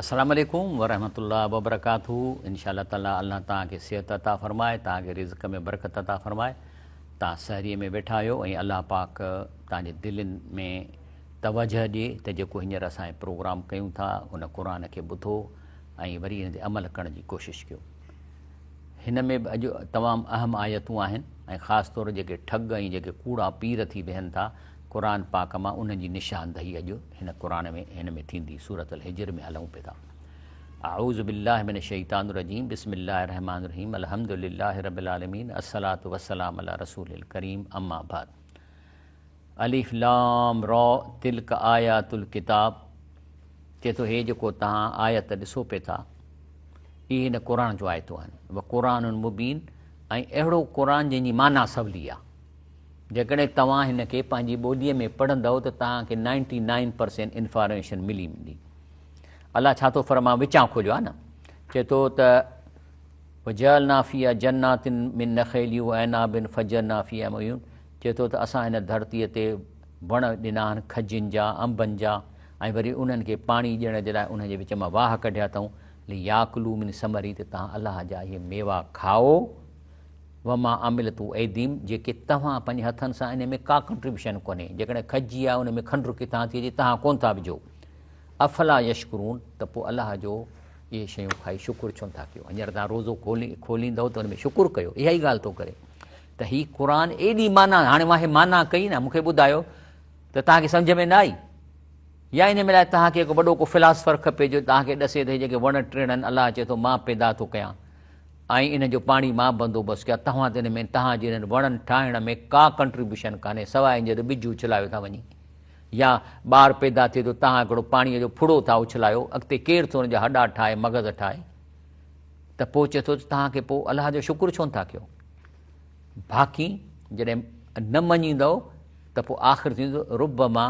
السلام عليڪم ورحمة الله وبرڪاته انشاء الله تعالي الله توهان کي صحت عطا فرمائي توهان کي رزق ۾ برڪت عطا فرمائي توهان سحري ۾ ويٺا آهيو ۽ الله پاڪ توهان جي دلين ۾ توجه ڏي ته جيڪو هينئر اسان هي پروگرام ڪيون ٿا ان قرآن کي ٻڌو ۽ وري ان تي عمل ڪرڻ جي ڪوشش ڪيو هن ۾ به اڄ تمام اهم آيتون آهن ۽ خاص طور جيڪي ٺڳ ۽ جيڪي ڪوڙا پير ٿي ويهن ٿا قرآن پاڪ مان انهن جي نشاندهي اڄ هن قرآن ۾ هن ۾ ٿيندي سورة الحجر ۾ هلون پئي ٿا. اعوذ بالله من الشيطان الرجيم بسم الله الرحمن الرحيم الحمد لله رب العالمين الصلاة والسلام علي رسول الڪريم اما بعد الف لام را تلڪ آيات الڪتاب چئي ٿو هي جيڪو توهان آيت ڏسو پئي ٿا اهي هن قرآن جون آيتون آهن وقرآن مبين ۽ اهڙو قرآن جنهن جي معنيٰ سولي آهي جيڪڏهن توهان هن کي پنهنجي ٻوليء ۾ پڙهندؤ ته توهان کي نائنٽي نائن پرسينٽ انفارميشن ملي ويندي. الله ڇا ٿو فرمائي وچان کوليو آهي نه چئي ٿو ته وجعلنا فيها جنات من نخيل واعناب فجرنا فيها من عيون چئي ٿو ته اسان هن ڌرتيء تي وڻ ڏنا آهن کجين جا انبن جا ۽ وري انهن کي پاڻي ڏيڻ جي لاء انهن جي وچ مان واهه ڪڍيا اٿئون لياڪلوا من ثمره ته توهان الله جا اهي ميوا کائو وما عملته ايديهم جيڪي توهان پنهنجي هٿن سان انهي ۾ ڪا ڪنٽريبيوشن ڪونهي، جيڪڏهن کجي آهي ان ۾ کنڊ ڪٿان ٿي اچي توهان ڪونه ٿا وجهو. افلا يشڪرون ته پوء الله جو اهي شيون کائي شڪر ڇو نٿا ڪيو؟ هينئر توهان روزو کوليندؤ ته ان ۾ شڪر ڪيو. اها ئي ڳالهه ٿو ڪري ته هي قرآن ايڏي معنيٰ هاڻي مان هي معنيٰ ڪئي نه مون کي ٻڌايو ته توهان کي سمجهه ۾ نه آئي يا ان ۾ لاء توهان کي هڪ وڏو ڪو فلاسفر کپي جو توهان کي ڏسي ته هي جيڪي وڻ ٽڻ آهن الله چئي ٿو مان پيدا ٿو ڪيان ۽ ان جو پاڻي مان بندوبست ڪيان، توهان ته ان ۾ توهان جي انهن وڻن ٺاهڻ ۾ ڪا ڪنٽريبيوشن ڪانهي، سواء ان جي ته ٻج اڇلايو ٿا وڃي يا ٻار پيدا ٿئي ٿو توهان هڪڙو پاڻيء جو ڦڙو ٿا اڇلايو، اڳتي ڪير ٿو ان جا هڏا ٺاهي مغز ٺاهي؟ ته پوء چئي ٿو ته توهان کي پوء الله جو شڪر ڇو نٿا ڪيو؟ باقي جڏهن نه مڃيندؤ ته پوء آخر ٿيندو ربما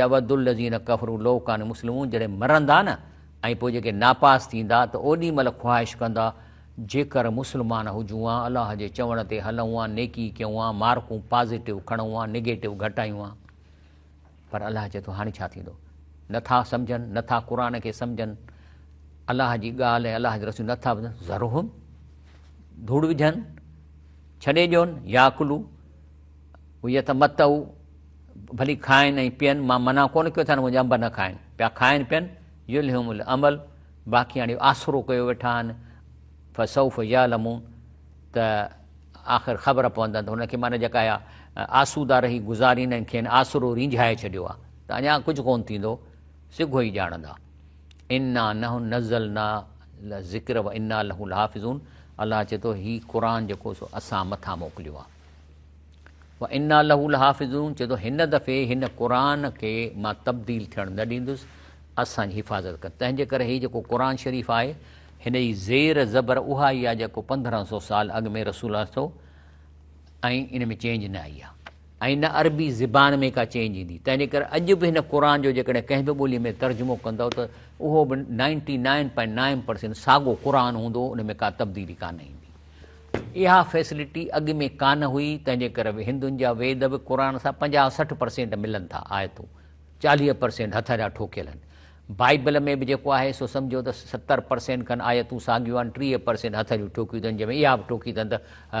يود الذين ڪفروا لو ڪانوا مسلمون جڏهن مرندا نه ۽ پوء جيڪي ناپاس ٿيندا ته اوڏي مهل خواهش ڪندا، جيڪر مسلمان هجون ها، الله جي چوڻ تي هلون ها، نيڪي ڪيون ها، مارڪون پازيٽو کڻون ها، نگيٽو گهٽايون ها. پر الله چئي ٿو هاڻي ڇا ٿيندو؟ نه ٿا سمجهن، نه ٿا قرآن کي سمجهن، الله جي ڳالهه ۽ الله جي رسول نه ٿا ٻڌن، ذرهم، ڌوڙ وجهن، ڇڏي ڏيون، ياڪلو ويتمتعو، ڀلي کائن ۽ پين، مان منع ڪونه ڪيو اٿن منهنجا انب نه کائن، پيا کائن پين، يلههم الامل، باقي هاڻي آسرو ڪيو ويٺا آهن، فسوف يعلمون، ته آخر خبر پوندن ته هن کي معنيٰ جيڪا اها آسودا رهي گذارين ۽ کين آسرو رينجهائي ڇڏيو آهي ته اڃا ڪجهه ڪونه ٿيندو، سگهو ئي ڄاڻندا. انا نحن نزلنا الذڪر وانا له لحافظون، الله چئي ٿو هي قرآن جيڪو سو اسان مٿان موڪليو آهي. وانا له لحافظون چئي ٿو هن دفعي هن قرآن کي مان تبديل ٿيڻ نه ڏيندس اسان جي حفاظت ڪر تنهن جي ڪري هي جيڪو قرآن شريف آهي هن جي زير زبر اها ئي آهي جيڪو 1500 سال اڳ ۾ رسول الله ٿو ۽ ان ۾ چينج نه آئي آهي ۽ نه عربي زبان ۾ ڪا چينج ايندي تنهن جي ڪري اڄ به هن قرآن جو جيڪڏهن ڪنهن به ٻولي ۾ ترجمو ڪندؤ ته اهو به 99.9% ساڳو قرآن هوندو ان ۾ ڪا تبديلي ڪانه ايندي اها فيسلٽي اڳ ۾ ڪانه هئي، تنهن جي ڪري هندن جا ويد به قرآن سان 50 60 پرسينٽ ملن ٿا، آيتون 40 پرسينٽ هٿ جا ٺوڪيل آهن. بائيبل ۾ به جيڪو آهي سو سمجهو ته 70 پرسينٽ کن آيتون ساڳيون آهن، 30 پرسينٽ هٿ جون ٺوڪيون اٿن، جنهن ۾ اها به ٺوڪي اٿن ته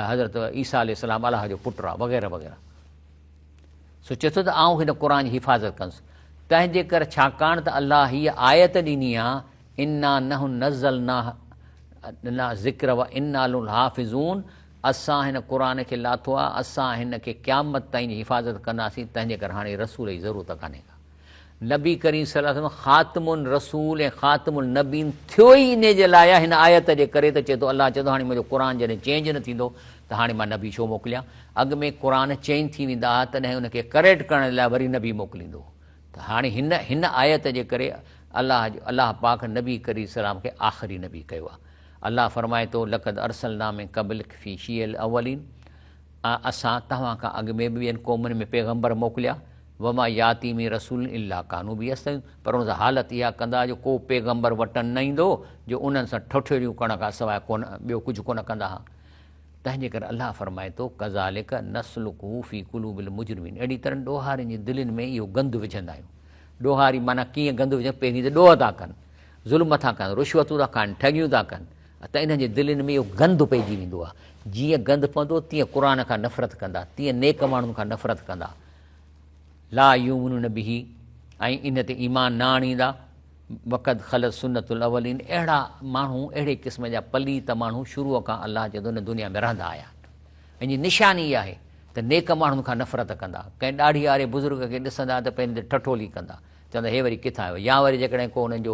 حضرت عيسيٰ عليه السلام الله جو پٽ آهي وغيره وغيره. سو چئي ٿو ته آئون هن قرآن جي حفاظت ڪندس، تنهن جي ڪري ڇاڪاڻ ته الله هيء آيت ڏني آهي، انا نحن نزلنا الذڪر وانا له لحافظون اسان هن قرآن کي لاٿو آهي، اسان هن کي قيامت تائين جي حفاظت ڪنداسين، تنهن جي ڪري هاڻي رسول جي ضرورت ڪانهي ڪا. نبي ڪريم صلي الله عليه وسلم خاتم الرسول ۽ خاتم النبين ٿيو ئي انهي جي لاء آهي، هن آيت جي ڪري ته چئي ٿو الله چئي ٿو هاڻي منهنجو قرآن جڏهن چينج نه ٿيندو ته هاڻي مان نبي ڇو موڪليان، اڳ ۾ قرآن چينج ٿي ويندا هئا تڏهن ان کي ڪريڪٽ ڪرڻ جي لاء وري نبي موڪليندو هو ته هاڻي هن هن آيت جي ڪري الله جو الله پاڪ نبي ڪريم السلام کي آخري نبي ڪيو آهي. الله فرمائي ٿو لقد ارسلنا من قبلک في شيع الاولين اسان توهان کان اڳ ۾ به ٻين قومن ۾ پيغمبر موڪليا وما ياتي من رسول الا ڪانوا به يستهزئون پر ان سان حالت اها ڪندا جو ڪو پيغمبر وٽن نه ايندو جو انهن سان ٺٺوليون ڪرڻ کان سواء ڪونه ٻيو ڪجهه ڪونه ڪندا ها. تنهن جي ڪري الله فرمائي ٿو، ڪذالڪ نسلڪه في قلوب المجرمين اهڙي طرح ڏوهارين جي دلين ۾ اهو گند وجهندا آهيون. ڏوهاري معنيٰ ڪيئن گند وجهن، پهرين ته ڏوهه ٿا ڪن، ظلم ٿا ڪن، رشوتون ٿا کائن، ٺڳيون ٿا ڪن ته انهن جي دلين ۾ اهو گند پئجي ويندو آهي. جيئن گند پوندو تيئن قرآن کان نفرت ڪندا، تيئن نيڪ ماڻهن کان نفرت ڪندا. لا يؤمنون به ۽ ان تي ايمان نه آڻيندا. وقد خلت سنت الاولين اهڙا ماڻهو، اهڙي قسم جا پليت ماڻهو شروع کان الله چئي ٿو هن دنيا ۾ رهندا آيا آهن. ان جي نشاني اها آهي ته نيڪ ماڻهن کان نفرت ڪندا، ڪنهن ڏاڙهي واري بزرگ کي ڏسندا ته پنهنجي تي ٺٺولي ڪندا، چوندا هي وري ڪٿان آيو؟ يا وري جيڪڏهن ڪو انهن جو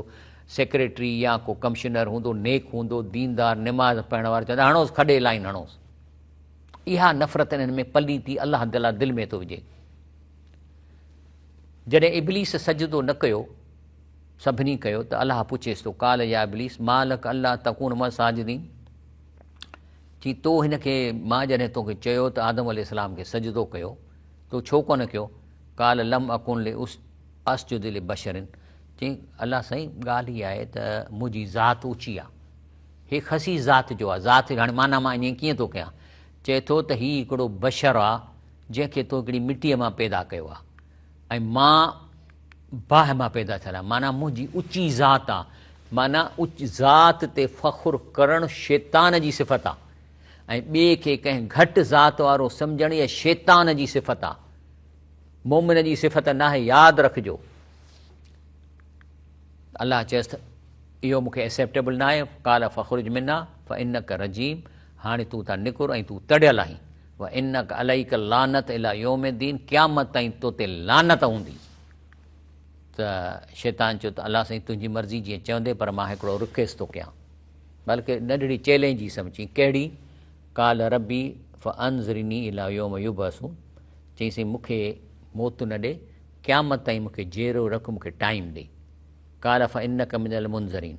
سيڪريٽري يا ڪو ڪمشنر هوندو، نيڪ هوندو، ديندار، نماز پڙهڻ وارو، چوندا هڻوس کڏي لائين هڻوس. اها نفرت انهن ۾ پليتي الله تعاليٰ دل ۾ ٿو وجهي. جڏهن ابليس سجدو نه ڪيو، سڀني ڪيو ته الله پڇيس ٿو، قال يا ابليس ما لڪ الا تڪون مع الساجدين، چي تو هن کي مان جڏهن توکي چيو ته آدم عليه السلام کي سجدو ڪيو تو ڇو ڪونه ڪيو؟ قال لم اڪن لاسجد لبشر، چي الله سائين ڳالهه هي آهي ته منهنجي ذات اوچي آهي، هي خسيس ذات جو آهي، ذات هاڻي معنيٰ مان ائين ڪيئن ٿو ڪيان؟ چئي ٿو ته هي هڪڙو بشر آهي جنهن کي تو هڪڙي مٽيء مان پيدا ڪيو آهي ۽ مان باهه مان پيدا ٿيل آهيان، معنيٰ منهنجي اچي ذات آهي، معنيٰ اچ ذات تي فخر ڪرڻ شيطان جي صفت آهي ۽ ٻئي کي ڪنهن گهٽ ذات وارو سمجهڻ اها شيطان جي صفت آهي، مؤمن جي صفت ناهي، ياد رکجو. الله چيس ته اهو مون کي ايڪسيپٽيبل ناهي، قال فاخرج منها فانڪ رجيم، هاڻي تون اتان نڪر ۽ تون تڙيل آهين، وانڪ عليڪ اللعنت الي يوم الدين، قيامت تائين تو تي لعنت هوندي. ته شيطان چيو ته الله سائين تنهنجي مرضي جيئن چوندين پر مان هڪڙو رڪويسٽ ٿو ڪيان، بلڪه ننڍڙي چئلينج ئي سمجهين، ڪهڙي؟ قال ربي فانظرني الي يوم يبعثون، چيائين سائين مون کي موت نه ڏي، قيامت تائين مون کي جيئرو رک، مون کي ٽائيم ڏي. قال فانڪ من المنظرين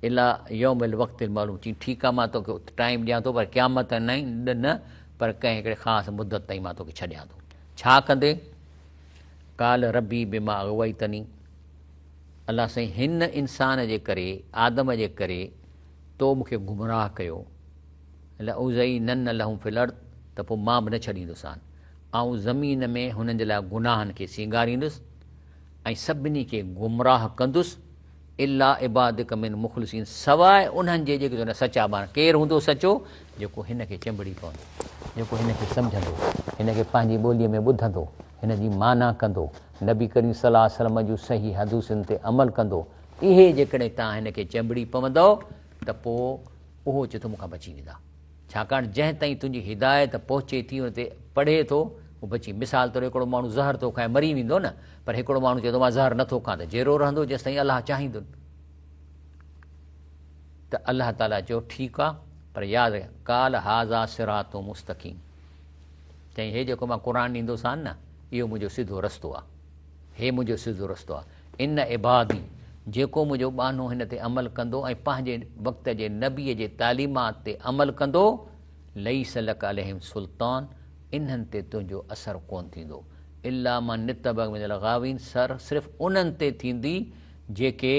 الي يوم الوقت المعلوم، چيائين ٺيڪ آ مان توکي ٽائيم ڏيان ٿو پر قيامت تائين نه پر ڪنهن هڪڙي خاص مدت تائين مان توکي ڇڏيان ٿو. ڇا ڪندين؟ قال ربي بما اغويتني، الله سائين هن انسان جي ڪري، آدم جي ڪري تو مون کي گمراهه ڪيو، لأزينن لهم في الارض، ته پوء مان به نه ڇڏيندوسان، آئون زمين ۾ هنن جي لاء گناهن کي سينگاريندس ۽ سڀني کي گمراهه ڪندس، الا عبادک من المخلصين، سواء انهن جي جيڪي تنهنجا سچا ٻانها. ڪير هوندو سچو؟ جيڪو هن کي چنبڙي پوندو، جيڪو هن کي سمجهندو، هن کي پنهنجي ٻوليء ۾ ٻڌندو، هن جي معنيٰ ڪندو، نبي ڪريم صلي الله عليه وسلم جون صحيح حديثن تي عمل ڪندو. اهي جيڪڏهن توهان هن کي چنبڙي پوندؤ ته پوء اهو چئي ٿو مون کان بچي ويندا. ڇاڪاڻ جنهن تائين تنهنجي هدايت پهچي ٿي ان تي پڙهي ٿو اهو بچي. مثال طور هڪڙو ماڻهو زهر ٿو کائي مري ويندو نه، پر هڪڙو ماڻهو چئي ٿو مان زهر نٿو کان ته جيئرو رهندو جيستائين الله چاهيندو. ته الله تعاليٰ چيو ٺيڪ آ پر ياد رک قال هذا صراط مستقيم، چيائين هي جيڪو مان قرآن ڏيندوسان نه اهو منهنجو سڌو رستو آ. هي منهنجو سڌو رستو آهي. ان عبادي، جيڪو منهنجو ٻانهو هن تي عمل ڪندو ۽ پنهنجي وقت جي نبيء جي تعليمات تي عمل ڪندو، ليس لڪ عليهم سلطان، انهن تي تنهنجو اثر ڪونه ٿيندو، الا من اتبعک من الغاوين، سر صرف انهن تي ٿيندي جيڪي،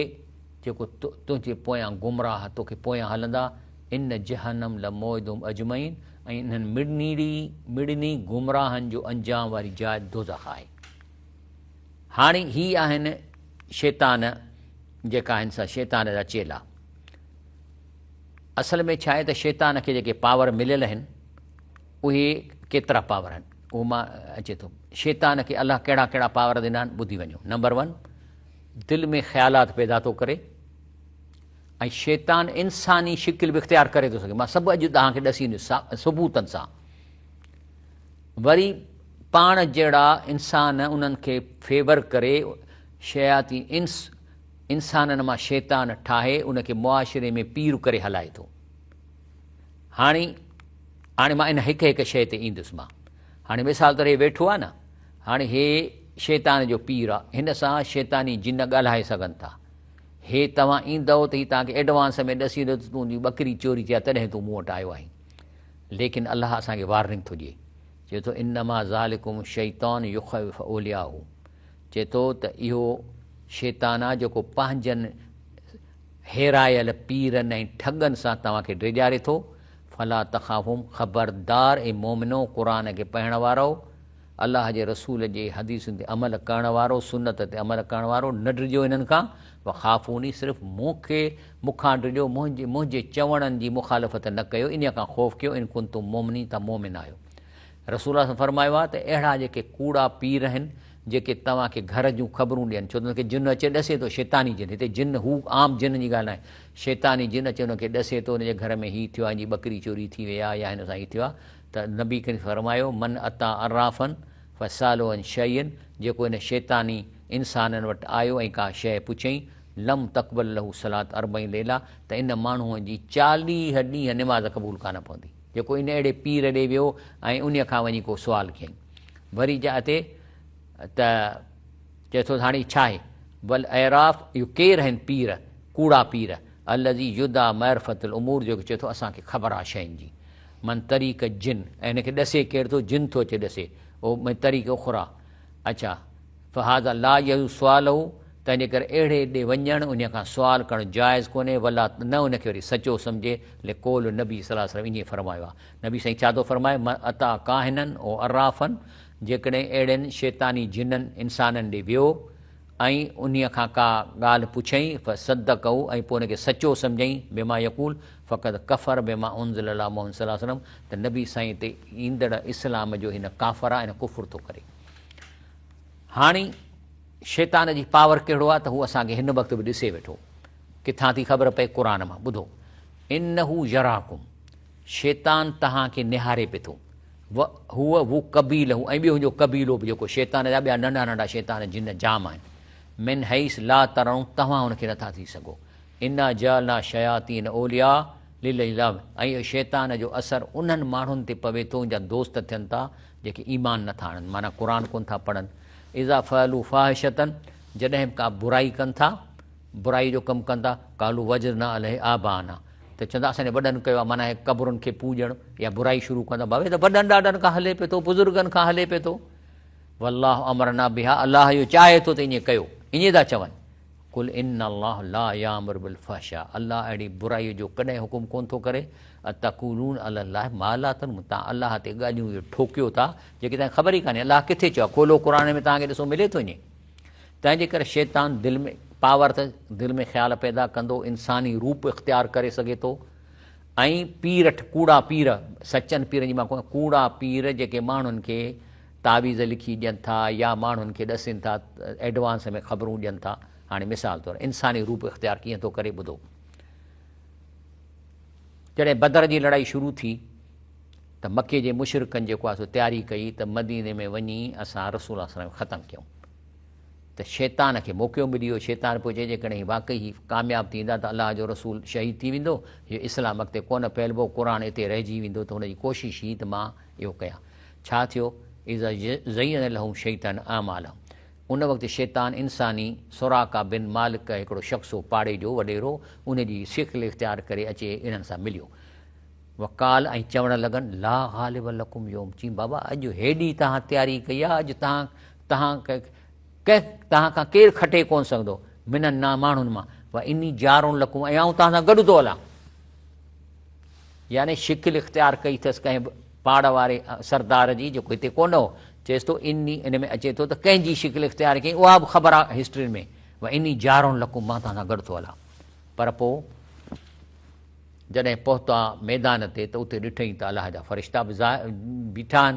جيڪو تنهنجي پويان گمراهه توکي پويان هلندا، ان جهنم لموعدهم اجمعين، ۽ انهن مڙني گمراهن جو انجام واري جاء دوزخ آهي. هاڻي هي آهن شيطان جيڪا آهن سا شيطان جا چيلا. اصل ۾ ڇا آهي ته شيطان کي جيڪي پاور مليل آهن اهي ڪيترا پاور آهن اهو مان اچي ٿو. شيطان کي الله ڪهڙا ڪهڙا پاور ڏنا آهن ٻڌي وڃو. نمبر 1، دل ۾ خيالات پيدا ٿو ڪري ۽ شيطان انساني شڪل به اختيار ڪري ٿو سگهي. مان سڀ اڄ توهان کي ڏسي ڏيندس ثبوتن سان. وري پاڻ جهڙا انسان انهن کي فيور ڪري شياطين انس انسانن مان شيطان ٺاهي ان کي معاشري ۾ پير ڪري هلائي ٿو. هاڻي هاڻي مان ان هڪ هڪ شيء تي ايندس. مان هاڻي مثال طور هي ويٺو آهي نه، هاڻي هي شيطان جو پير آهي، هن سان شيطاني جن ڳالهائي سگهن ٿا. هي توهان ايندؤ ته هي توهان کي ايڊوانس ۾ ڏسي ايندو ته تنهنجي ٻڪري چوري ٿي آهي تڏهن تون مون وٽ آيو آهين. ليڪن الله اسان کي وارننگ ٿو ڏئي، چئي ٿو انما ذالڪم الشيطان يخوف اولياءه، چئي ٿو ته اهو شيطان آهي جيڪو پنهنجن هيرايل پيرن ۽ ٺڳن سان توهان کي ڊيڄاري ٿو، فلا تخافوهم، خبردار اي مومنو قرآن کي پڙهڻ وارؤ، الله جي رسول جي حديثن تي عمل ڪرڻ وارو، سنت تي عمل ڪرڻ وارو، نه ڊڄو انهن کان، وخافوني صرف مون کي، مون کان ڊڄو، منهنجي، منهنجي چوڻن جي مخالفت نه ڪيو، انهيء کان خوف ڪيو، ان ڪنتم مؤمنين توهان مؤمن آهيو. رسول الله صلعم فرمايو آهي ته اهڙا جيڪي ڪوڙا پير آهن، جيڪي توهان کي گهر جون خبرون ڏين، ڇو ته انهن کي جن اچي ڏسي ٿو، شيطاني جن، هتي جن هو عام جن جي ڳالهه ناهي، شيطاني جن اچي انهن کي ڏسي ٿو، ان جي گهر ۾ هي ٿيو آهي، هن جي ٻڪري چوري ٿي وئي آهي يا هن سان هي ٿيو آهي، ته نبي ڪريم فرمايو، من اتيٰ عرافا فساله عن شيء جيڪو ان شيطاني انسانن وٽ آيو ۽ ڪا شيء پڇيائين، لم تقبل له صلوة اربعين ليلة ته ان ماڻهوء جي 40 ڏينهن نماز قبول ڪانه پوندي، جيڪو ان اهڙي پير ڏي ويو ۽ انهيء کان وڃي ڪو سوال ڪيائين. وري جاء تي ته چئي ٿو ته هاڻي ڇا آهي؟ والاعراف اهو ڪير آهن پير، ڪوڙا پير، الذي يدعي معرفة الامور جيڪو چئي ٿو اسان کي خبر آهي شين جي. من طريق الجن ۽ هن کي ڏسي ڪير ٿو؟ جن ٿو اچي ڏسي او من طريق اخريٰ اڇا فهذا لا يجوز سؤاله تنهن جي ڪري اهڙي ڏي وڃڻ انهي کان سوال ڪرڻ جائز ڪونهي ولا نه ان کي وري سچو سمجهي لقول النبي صلي الله عليه وسلم ائين فرمايو آهي نبي سائين ڇا ٿو فرمائي من اتيٰ ڪاهنا او عرافا جيڪڏهن اهڙين شيطاني جنن انسانن ڏي ويو ۽ انهيء کان ڪا ڳالهه پڇيائين، فصدقه ۽ پوء ان کي سچو سمجهيائين، بما يقول، فقد ڪفر بما انزل علي محمد صلي الله عليه وسلم ته نبي سائين تي ايندڙ اسلام جو هن ڪافر آهي ۽ ڪفر ٿو ڪري. هاڻي شيطان جي پاور ڪهڙو آهي ته هو اسان کي هن وقت به ڏسي ويٺو. ڪٿان ٿي خبر پئي؟ قرآن مان. ٻڌو، انه يراڪم شيطان توهان کي نهاري پئي ٿو. و هو و قبيله ۽ ٻيو هن جو قبيلو به جيڪو شيطان جا ٻيا ننڍا ننڍا شيطان جن جام آهن. من حيث لا ترون توهان هن کي نٿا ٿي سگهو. انا جعلنا الشياطين اولياء للذين لا ۽ اهو شيطان جو اثر انهن ماڻهن تي پوي ٿو ان جا دوست ٿين ٿا جيڪي ايمان نٿا آڻن معنيٰ قرآن ڪونه ٿا پڙهن. اذا فعلوا فاحشة جڏهن به ڪا برائي ڪن ٿا برائي جو ڪم ڪن ٿا، قالوا وجدنا عليه آباءنا ته چوندا اسان جي وڏن ڪيو آهي معنيٰ قبرن کي پوڄڻ يا برائي شروع ڪندا بابا هي ته وڏن ڏاڏن کان هلي پئي ٿو بزرگن کان هلي پئي ٿو والله امرنا بها الله اهو چاهي ٿو ته ائين ڪيو ائين ٿا چون قل ان الله لا يامر بالفحشاء الله اهڙي برائي جو ڪڏهن حڪم ڪون ٿو ڪري اتقولون علی الله ما لا تعلمون تان الله تي ڳالهيون اهي ٺوڪيو ٿا جيڪي تان خبر ئي ڪانهي الله ڪٿي چيو کولو قرآن ۾ تان کي ڏسو ملي ٿو ائين تنهن جي ڪري شيطان دل ۾ پاور ته دل ۾ خيال پيدا ڪندو، انساني روپ اختيار ڪري سگهي ٿو ۽ پير ڪوڙا پير، سچن پيرن جي مان ڪونه، ڪوڙا پير جيڪي ماڻهن کي تعويذ لکي ڏين ٿا يا ماڻهن کي ڏسين ٿا، ايڊوانس ۾ خبرون ڏين ٿا. هاڻي مثال طور انساني روپ اختيار ڪيئن ٿو ڪري ٻڌو. جڏهن بدر جي لڙائي شروع ٿي ته مڪي جي مشرڪن جيڪو آهي سو تياري ڪئي ته مديني ۾ وڃي اسان رسول الله صلي الله عليه وسلم ختم ڪيون. ته شيطان کي موقعو ملي ويو، شيطان پيو چئي جيڪڏهن هي واقعي هي ڪامياب ٿيندا ته الله جو رسول شهيد ٿي ويندو، هي اسلام اڳتي ڪونه ڦهلبو، قرآن اتي رهجي ويندو ته هن جي ڪوشش هئي ته مان اهو ڪيان. ڇا ٿيو؟ اذا زين لهم الشيطان اعمالهم ان وقت شيطان انساني سراقه بن مالڪ هڪڙو شخص هو پاڙي جو وڏيرو ان جي شڪل اختيار ڪري اچي انهن سان مليو. وقال ۽ چوڻ لڳن لا غالب لڪم يوم چين بابا اڄ هيڏي توهان تياري ڪئي آهي اڄ توهان توهان ڪنهن توهان کان ڪير کٽي ڪونه سگهندو من النا ماڻهن مان و اني جار لڪم ۽ آئون توهان سان گڏ ٿو هلان يعني شڪل اختيار ڪئي اٿس ڪنهن پاڙ واري سردار جي جيڪو هتي ڪونه هو چيس ٿو اني ان ۾ اچي ٿو ته ڪنهن جي شڪل اختيار ڪئي اها به خبر آهي هسٽرين ۾ و اني جار لڪم مان توهان سان گڏ ٿو هلان پر پوء جڏهن پهتا ميدان تي ته اتي ڏٺئين ته الله جا فرشتا به بيٺا آهن،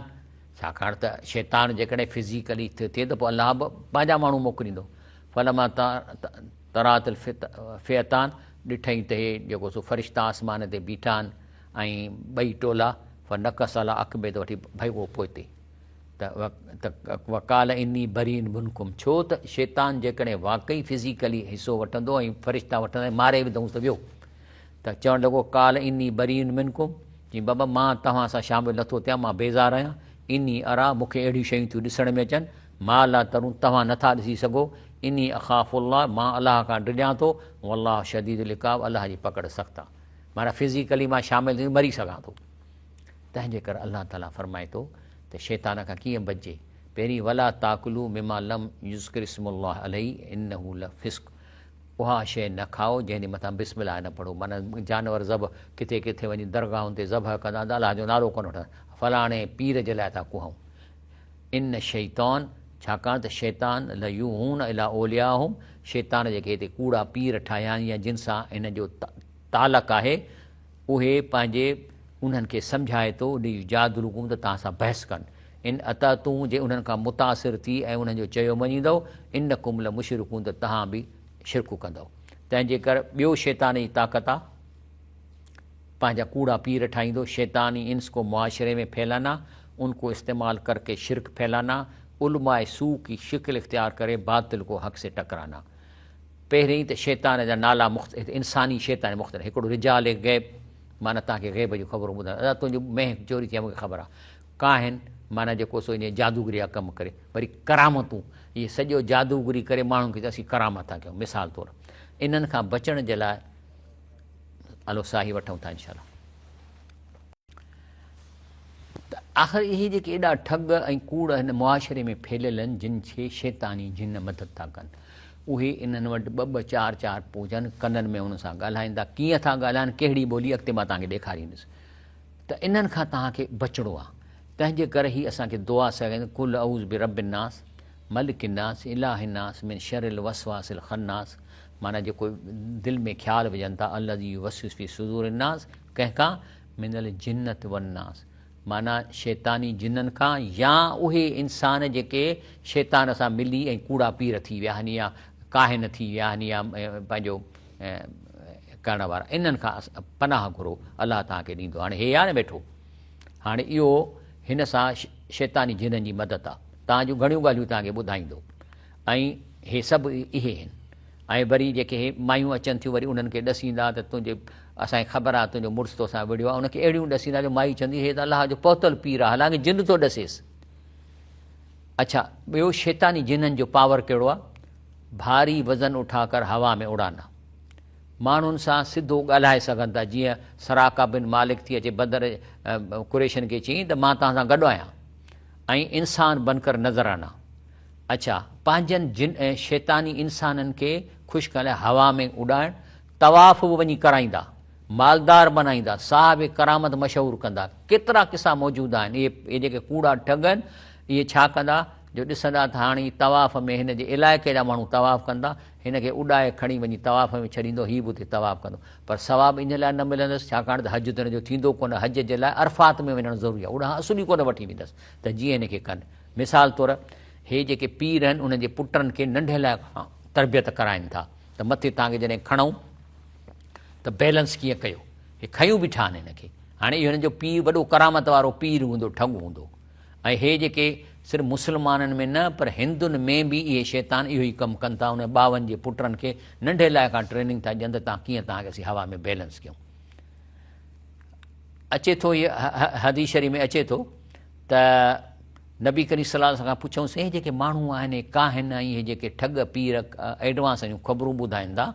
ڇاڪاڻ ته شيطان جيڪڏهن فزيڪلي ٿئي ته پوء الله به پنهنجا ماڻهو موڪليندو. فلما تراءت الفئتان ڏٺئين ته هي جيڪو سو فرشتا آسمان تي بيٺا آهن ۽ ٻئي ٽولا فنڪص علي عقبيه ته وٺي ڀڳو پوئتي. ته وقال اني بريء منڪم ڇو ته شيطان جيڪڏهن واقعي فزيڪلي حصو وٺندو ۽ فرشتا وٺندا ۽ ماري وڌئونس ته ويو ته چوڻ لڳو قال اني بريء منڪم چيائين بابا مان توهان سان شامل نٿو ٿيان مان بيزار آهيان اني اريٰ مون کي اهڙيون شيون ٿيون ڏسڻ ۾ اچن ما لا ترون توهان نٿا ڏسي سگهو اني اخاف الله مان الله کان ڊڄان ٿو والله شديد العقاب الله جي پڪڙ سخت آهي معنيٰ فزيڪلي مان شامل ٿي مري سگهان ٿو. تنهن جي ڪري الله تعاليٰ فرمائي ٿو ته شيطان کان ڪيئن بچجي؟ پهرين ولا تاڪلوا مما لم يذڪر اسم الله عليه انه لفسق اها شيء نه کائو جنهن جي مٿان بسم الله نه پڙهو معنيٰ جانور ذبح ڪٿي ڪٿي وڃي درگاهن تي ذبح ڪندا ته الله جو نالو ڪونه وٺندا فلاڻي پير جي لاء ٿا ڪهون. ان الشيطان ڇاڪاڻ ته شيطان ليوحون الي اوليائهم شيطان جيڪي هتي ڪوڙا پير ٺاهيا آهن يا جن سان هن جو تعلق آهي اهي پنهنجي انهن کي سمجهائي ٿو ليجادلوڪم ته توهان سان بحث ڪن ان اطعتم جي انهن کان متاثر ٿي ۽ انهن جو چيو مڃيندؤ انڪم لمشرڪون ته توهان به شرڪ ڪندؤ تنهن جي ڪر ٻيو شيطان جي طاقت آ پنهنجا ڪوڙا پير ٺاهيندو شيطاني انس ڪو معاشري ۾ ڦيلانا ان ڪو استعمال ڪر ڪي شرڪ ڦيلانا علماء سوء ڪي شڪل اختيار ڪري باطل ڪو حق سي ٽڪرانا پهرين ته شيطان جا نالا مختلف انساني شيطان مختلف هڪڙو رجال غيب معنيٰ توهان کي غيب جون خبرون ٻڌائڻ ادا تنهنجو مينهن چوري ٿي آهي مون کي خبر آهي ڪاهن معنيٰ جيڪو سو انهيء جادوگري جا ڪم ڪري وري ڪرامتون اهي سڄو جادوگري ڪري ماڻهن کي اسين ڪرامت ٿا ڪيون مثال طور انهن کان بچڻ جي لاء هلو ساهي وٺون ٿا انشاء الله ته آخر اهي جيڪي ايڏا ٺڳ ۽ ڪوڙ هن معاشري ۾ ڦهليل آهن جن کي شيطاني جن مدد ٿا ڪن اهي انهن وٽ ٻه ٻه چار چار پهچن ڪنن ۾ انهن سان ڳالهائين ٿا ڪيئن ٿا ڳالهائن ڪهڙي ٻولي اڳتي مان توهان کي ڏيکاريندس ته انهن کان توهان کي بچڻو آهي تنهن جي ڪري هي اسان کي دعا سيکارين قل اعوذ برب الناس ملڪ الناس اله الناس من شر الوسواس الخناس معنيٰ جيڪو دل ۾ خيال وجهن ٿا الذي يوسوس في صدور الناس ڪنهن کان من الجنة والناس معنيٰ شيطاني جنن کان يا اهي انسان جيڪي شيطان سان ملي ۽ ڪوڙا پير ٿي ويا آهن يا ڪاهن ٿي ويا آهن يا پنهنجو ڪرڻ وارا انهن کان پناهه گهرو الله توهان کي ڏيندو هاڻي هي آهي نه ويٺو هاڻي اهو هن سان شيطاني جنن جي مدد آهي توهان جون گهڻيون ڳالهيون توهان کي ٻڌائيندو ۽ هي سڀ اهي آهن ۽ وري جيڪي هي مايون اچن ٿيون وري انهن کي ڏسيندا ته تنهنجي اسان کي خبر آهي تنهنجو مڙس توسان وڙهيو آهي ان کي اهڙيون ڏسيندا جو مائي چوندي هي ته الله جو پهتل پير آهي حالانڪه جن ٿو ڏسيس اڇا ٻيو شيطاني جنن جو پاور ڪهڙو آهي ڀاري وزن اٺا ڪر هوا ۾ اڙانا ماڻهن سان سڌو ڳالهائي سگهن ٿا جيئن سراقه بن مالڪ ٿي اچي بدر قريشن کي چيائين ته مان توهان سان گڏ آهيان ۽ انسان بنڪر نظر آنا اڇا پنهنجن جن ۽ شيطاني انسانن کي خوش ڪرڻ لاء هوا ۾ اڏائڻ طواف به وڃي ڪرائيندا مالدار بنائيندا صاحب ڪرامت مشهور ڪندا ڪيترا قصا موجود آهن اهي اهي جيڪي ڪوڙا ٺڳ آهن اهي ڇا ڪندا جو ڏسندا ته هاڻي طواف ۾ هن جي علائقي جا ماڻهو طواف ڪندا هن کي اڏائي کڻي وڃي طواف ۾ ڇڏيندو هي به اتي طواف ڪندو پر ثواب ان لاء نه ملندس ڇاڪاڻ ته حج ته هن جو ٿيندو ڪونه حج جي لاء عرفات ۾ وڃڻ ضروري آهي اوڏانهن اصل ئي ڪونه وٺي ويندس ته جيئن هن کي ڪن مثال طور هي جيڪي پير آهن انهن جي پٽن کي ننڍي لاء کان تربيت ڪرائين ٿا ته مٿي توهان کي جڏهن کڻون ته بيلنس ڪيئن ڪيو هي کنيون بيٺا آهن هن کي هاڻي اهو هن جو پيء وڏو ڪرامت وارو پير هوندو ٺڳ هوندو ۽ هي جيڪي صرف مسلمانن ۾ نه پر هندن ۾ به اهي شيطان اهو ئي ڪم ڪن ٿا انهن ٻاون جي پٽن کي ننڍي لاء کان ٽريننگ ٿا ڏين ته توهان ڪيئن توهان کي اسين هوا ۾ بيلنس ڪيون اچي ٿو هي حديث شريف ۾ اچي ٿو ته نبي ڪريم صلي الله عليه وسلم کان پڇيائون سائين جيڪي ماڻهو آهن اهي ڪاهن ۽ اهي جيڪي ٺڳ پير ايڊوانس جون خبرون ٻڌائين ٿا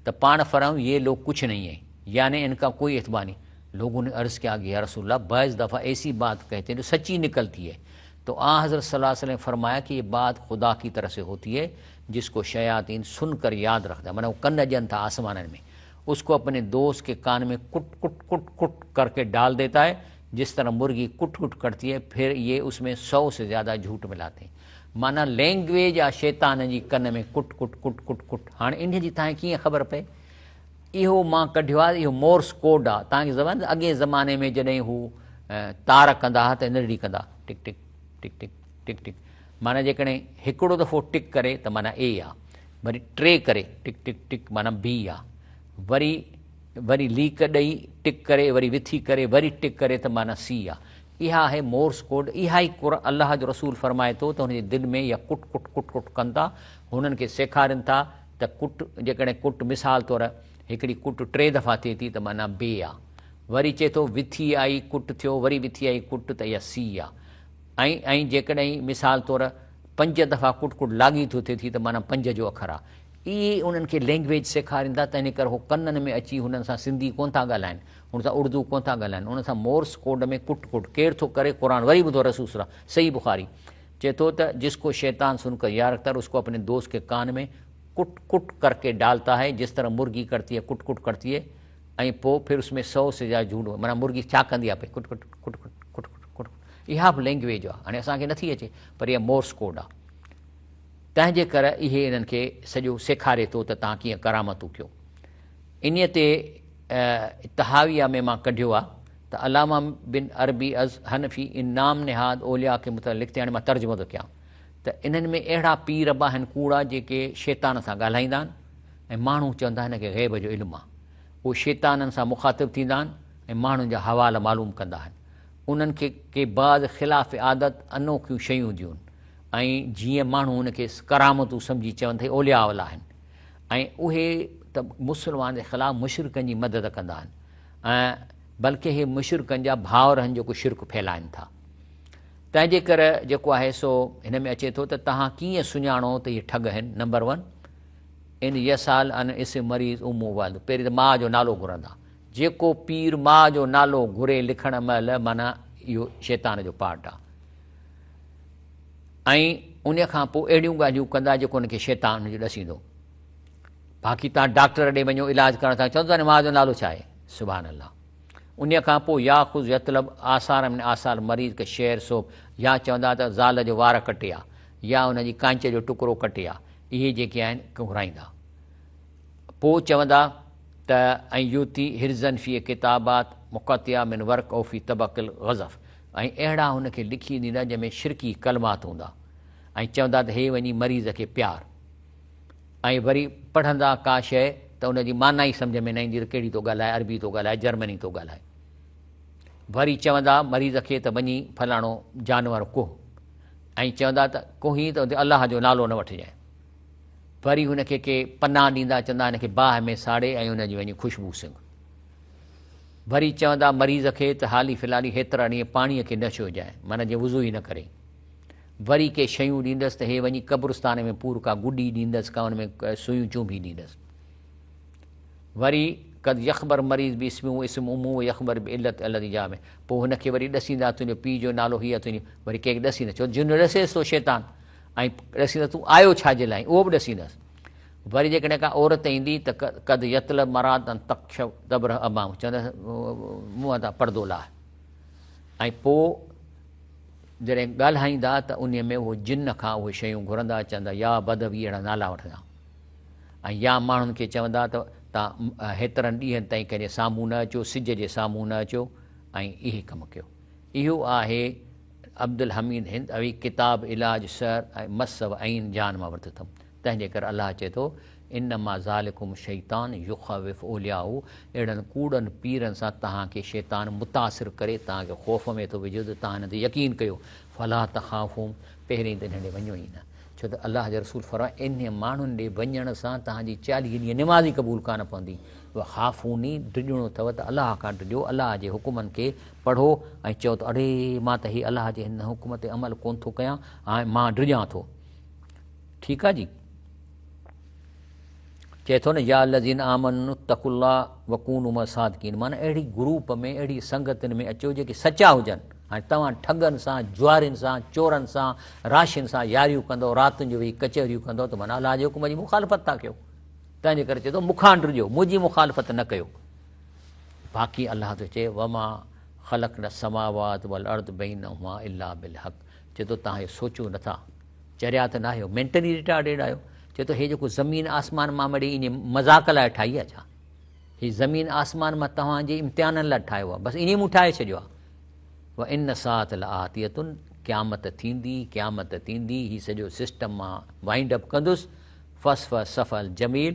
ته پاڻ فرمايائون يي لوگ ڪڇ نهين هين يعني ان کا ڪوئي اعتبار نهين لوگون ني عرض ڪيا ڪي يا رسول الله بعض دفعه ايسي بات ڪهتي هين جو سچي نڪلتي هي تو آن حضرت صلي الله عليه وسلم فرمايا ڪي يي بات خدا ڪي طرف سي هوتي هي جس ڪو شياطين سن ڪر ياد رکتا معنيٰ هو ڪن ڏين ٿا آسمانن ۾ اس ڪو اپني دوست ڪي ڪان ۾ ڪٽ ڪٽ ڪٽ ڪٽ ڪر ڪي ڊال ديتا هي جس طرح مرغي ڪٽ ڪٽ ڪرتي هي ڦر يي اس ۾ سو سي زياده جهوٽ ملاتي هين معنيٰ لينگويج آ شيطان جي ڪن ۾ ڪٽ ڪٽ ڪٽ ڪٽ ڪٽ هاڻي انهي جي تهان کي ڪيئن خبر پئي اهو مان ڪڍيو آ اهو مورس ڪوڊ آ تهان کي زبان اڳئين زماني ۾ جڏهن هو تار ڪندا ها ته نرڙي ڪندا ٽڪ ٽڪ ٽڪ ٽڪ ٽڪ ٽڪ معنيٰ جيڪڏهن هڪڙو دفعو ٽڪ ڪري ته معنيٰ اي آ وري ٽي ڪري ٽڪ ٽڪ ٽڪ معنيٰ بي آ وري وري ليڪ ڏئي ٽڪ ڪري وري وٿي ڪري وري ٽڪ ڪري ته معنيٰ سي آ. اها آهي مورس ڪوڊ اها ئي الله جو رسول فرمائي ٿو ته هن جي دل ۾ اها ڪٽ ڪٽ ڪٽ ڪٽ ڪن ٿا هنن کي سيکارين ٿا ته ڪٽ جيڪڏهن ڪٽ مثال طور هڪڙي ڪٽ ٽي دفعا ٿئي ٿي ته معنيٰ بي آ وري چئي ٿو وٿي آئي ڪٽ ٿيو وري وٿي آئي ڪٽ ته اها سي آ ۽ ۽ جيڪڏهن مثال طور پنج دفعا ڪٽ ڪٽ لاڳيتو ٿئي ٿي ته معنيٰ پنج جو اکر آ اهي انهن کي لينگويج سيکارين ٿا تنهن ڪري هو ڪنن ۾ اچي هنن سان سنڌي ڪونه ٿا ڳالهائن هن سان اردو ڪونه ٿا ڳالهائن انهن سان مورس ڪوڊ ۾ ڪٽ ڪٽ ڪير ٿو ڪري قرآن وري ٻڌو رسول صلي الله صحيح بخاري چئي ٿو ته جس ڪو شيطان سن ڪر ياد رکتا اس ڪو اپني دوست ڪي ڪان ۾ ڪٽ ڪٽ ڪر ڪي ڊالتا هي جس طرح مرغي ڪرتي هي ڪٽ ڪٽ ڪرتي هي ۽ پوء پھر اس ۾ سو سي زياده جھوٽ معنيٰ مرغي ڇا ڪندي آهي پئي ڪٽ ڪٽ ڪٽ ڪٽ ڪٽ ڪٽ ڪٽ ڪٽ. اها به لينگويج آهي. هاڻي اسان کي نٿي اچي پر اها مورس ڪوڊ آهي. تنهن جي ڪري اهي انهن کي سڄو سيکاري ٿو ته توهان ڪيئن ڪرامتون ڪيو. انهيء تي طحاويه ۾ مان ڪڍيو آهي ته علامه بن عربي از حنفي ان نام نهاد اولياء کي متعلق لکتي هاڻي مان ترجمو ٿو ڪيان ته انهن ۾ اهڙا پير به آهن ڪوڙا جيڪي شيطان سان ڳالهائيندا آهن ۽ ماڻهو چوندا آهن هن کي غيب جو علم آهي. اهي شيطانن سان مخاطب ٿيندا آهن ۽ ماڻهن جا حوال معلوم ڪندا آهن. انهن کي ڪي بعض خلاف عادت انوکيون شيون هونديون آهن ۽ جيئن ماڻهو ان کي ڪرامتون سمجهي چون ته هي اولياء الله آهن ۽ اهي ته مسلمان جي خلاف مشرڪن جي مدد ڪندا آهن ۽ بلڪه هي مشرڪن جا ڀائر آهن جيڪو شرڪ ڦهلائن ٿا. تنهن جي ڪري جيڪو آهي سو هن ۾ اچي ٿو ته توهان ڪيئن سڃاڻو ته اهي ٺڳ آهن نمبر ون ان يسال عن اسم مريض امه والد پهرين ته ماء جو نالو گهرندا جيڪو پير ماء جو نالو گهري لکڻ مهل معنيٰ اهو شيطان جو پارٽ آهي ۽ ان کان پوء اهڙيون ڳالهيون ڪندا جيڪو ان کي شيطان ان جو ڏسيندو. باقي توهان ڊاڪٽر ڏي وڃو علاج ڪرڻ تان چوندو تنهنجي ماء جو نالو ڇا آهي؟ سبحان الله. ان کان پوء ياخذ يطلب آثار من آثار مريض ڪه شعر صوب يا چوندا ته زال جو وار ڪٽي آ يا ان جي ڪانچ جو ٽڪرو ڪٽي آ اهي جيڪي آهن گهرائيندا. پوء چوندا ته ۽ يوتي حرزن في ڪتابات مقطعه من ورق او في طبق الغزف ۽ اهڙا هن کي لکي ڏيندا جنهن ۾ شرڪي ڪلمات هوندا ۽ چوندا ته هي وڃي مريض کي پيار ۽ وري پڙهندا ڪا شيء ته ان جي معنيٰ ئي سمجهه ۾ نه ايندي ته ڪهڙي ٿو ڳالهائي عربي ٿو ڳالهائي جرمني ٿو ڳالهائي وري چوندا مريض کي ته وڃي فلاڻو جانور ڪهه ۽ چوندا ته ڪهين ته الله جو نالو نه وٺجانء وري هن کي ڪي پنا ڏيندا چوندا هن کي باهه ۾ ساڙي ۽ ان جي وڃي خوشبو سنگهه. وري چوندا مريض کي ته حالي فلالي هيترا ڏينهن پاڻيء کي نه ڇهجانء معنيٰ جيئن وضو ئي نه ڪرين. وري ڪي شيون ڏيندس ته هي وڃي قبرستان ۾ پور ڪا گڏي ڏيندس ڪا ان ۾ سوئيون چونڀي ڏيندس. وري قد يخبر مريض باسمه و اسم امه و يخبر بعلت الذي جاء به پوء هن کي وري ڏسيندا تنهنجو پيء جو نالو هي آهي تنهنجي وري ڪنهن کي ڏسيندس ڇو جن ڏسيس ٿو شيطان ۽ ڏسيندس تون آيو ڇا جي لاء اهو به ڏسيندس. وري جيڪڏهن ڪا عورت ايندي ته قد يطلب مرات ان تڪشف دبره امام چوندس منهن تان پردو لاهه ۽ پوء جڏهن ڳالهائيندا ته انهي ۾ اهو جن کان اهي شيون گهرندا چوندا يا بدوي اهڙا نالا وٺندا ۽ يا ماڻهن کي چوندا ته تان هيترن ڏينهن تائين ڪنهن جي سامهون نه اچو سج جي سامهون نه اچو ۽ اهي ڪم ڪيو اهو آهي عبدالحميد هندوي ڪتاب علاج سحر ۽ مس و عين جان مان ورتو اٿم. تنهن جي ڪري الله چئي ٿو، انما ذلڪم الشيطان يخوف اولياءه اهڙن ڪوڙن پيرن سان توهان کي شيطان متاثر ڪري توهان کي خوف ۾ ٿو وجهي ته توهان انهن تي يقين ڪيو، فلا تخافوهم پهرين ته انهن ڏي وڃو ئي نه، ڇو ته الله جي رسول فرمايو، انهن ماڻهن ڏي وڃڻ سان توهان جي 40 ڏينهن نماز ئي قبول ڪانه پوندي، وخافوني ڊڄڻو اٿو ته الله کان ڊڄو، الله جي حڪمن کي پڙهو ۽ چئو ته اڙي مان ته هي الله جي هن حڪم تي عمل ڪونه ٿو ڪيان ۽ مان ڊڄان ٿو. ٺيڪ آ جي. چئي ٿو نه يا الذين آمنوا اتقوا الله وڪونوا مع الصادقين معنيٰ اهڙي گروپ ۾ اهڙي سنگتن ۾ اچو جيڪي سچا هجن. هاڻي توهان ٺڳن سان، جوارين سان، چورن سان، راشين سان ياريون ڪندؤ، راتن جو ويهي ڪچهريون ڪندؤ ته معنيٰ الله جي حڪم جي مخالفت ٿا ڪيو. تنهن جي ڪري چئي ٿو مون کان ڊڄو، منهنجي مخالفت نه ڪيو. باقي الله ٿو چئي وما خلقنا السماوات والارض بينهما الا بالحق چئي ٿو توهان اهو سوچو نٿا چريا ته ناهيو مينٽلي ريٽارڊيڊ آهيو چئي ٿو هي جيڪو زمين آسمان مان مڙئي ائين مذاق لاء ٺاهي آهي ڇا هي زمين آسمان مان توهان جي امتحانن لاء ٺاهيو آهي بس ائين مون ٺاهي ڇڏيو آهي وان الساعة لآتية قيامت ٿيندي قيامت ٿيندي هي سڄو سسٽم مان وائنڊ اپ ڪندس فاصفح الصفح الجميل،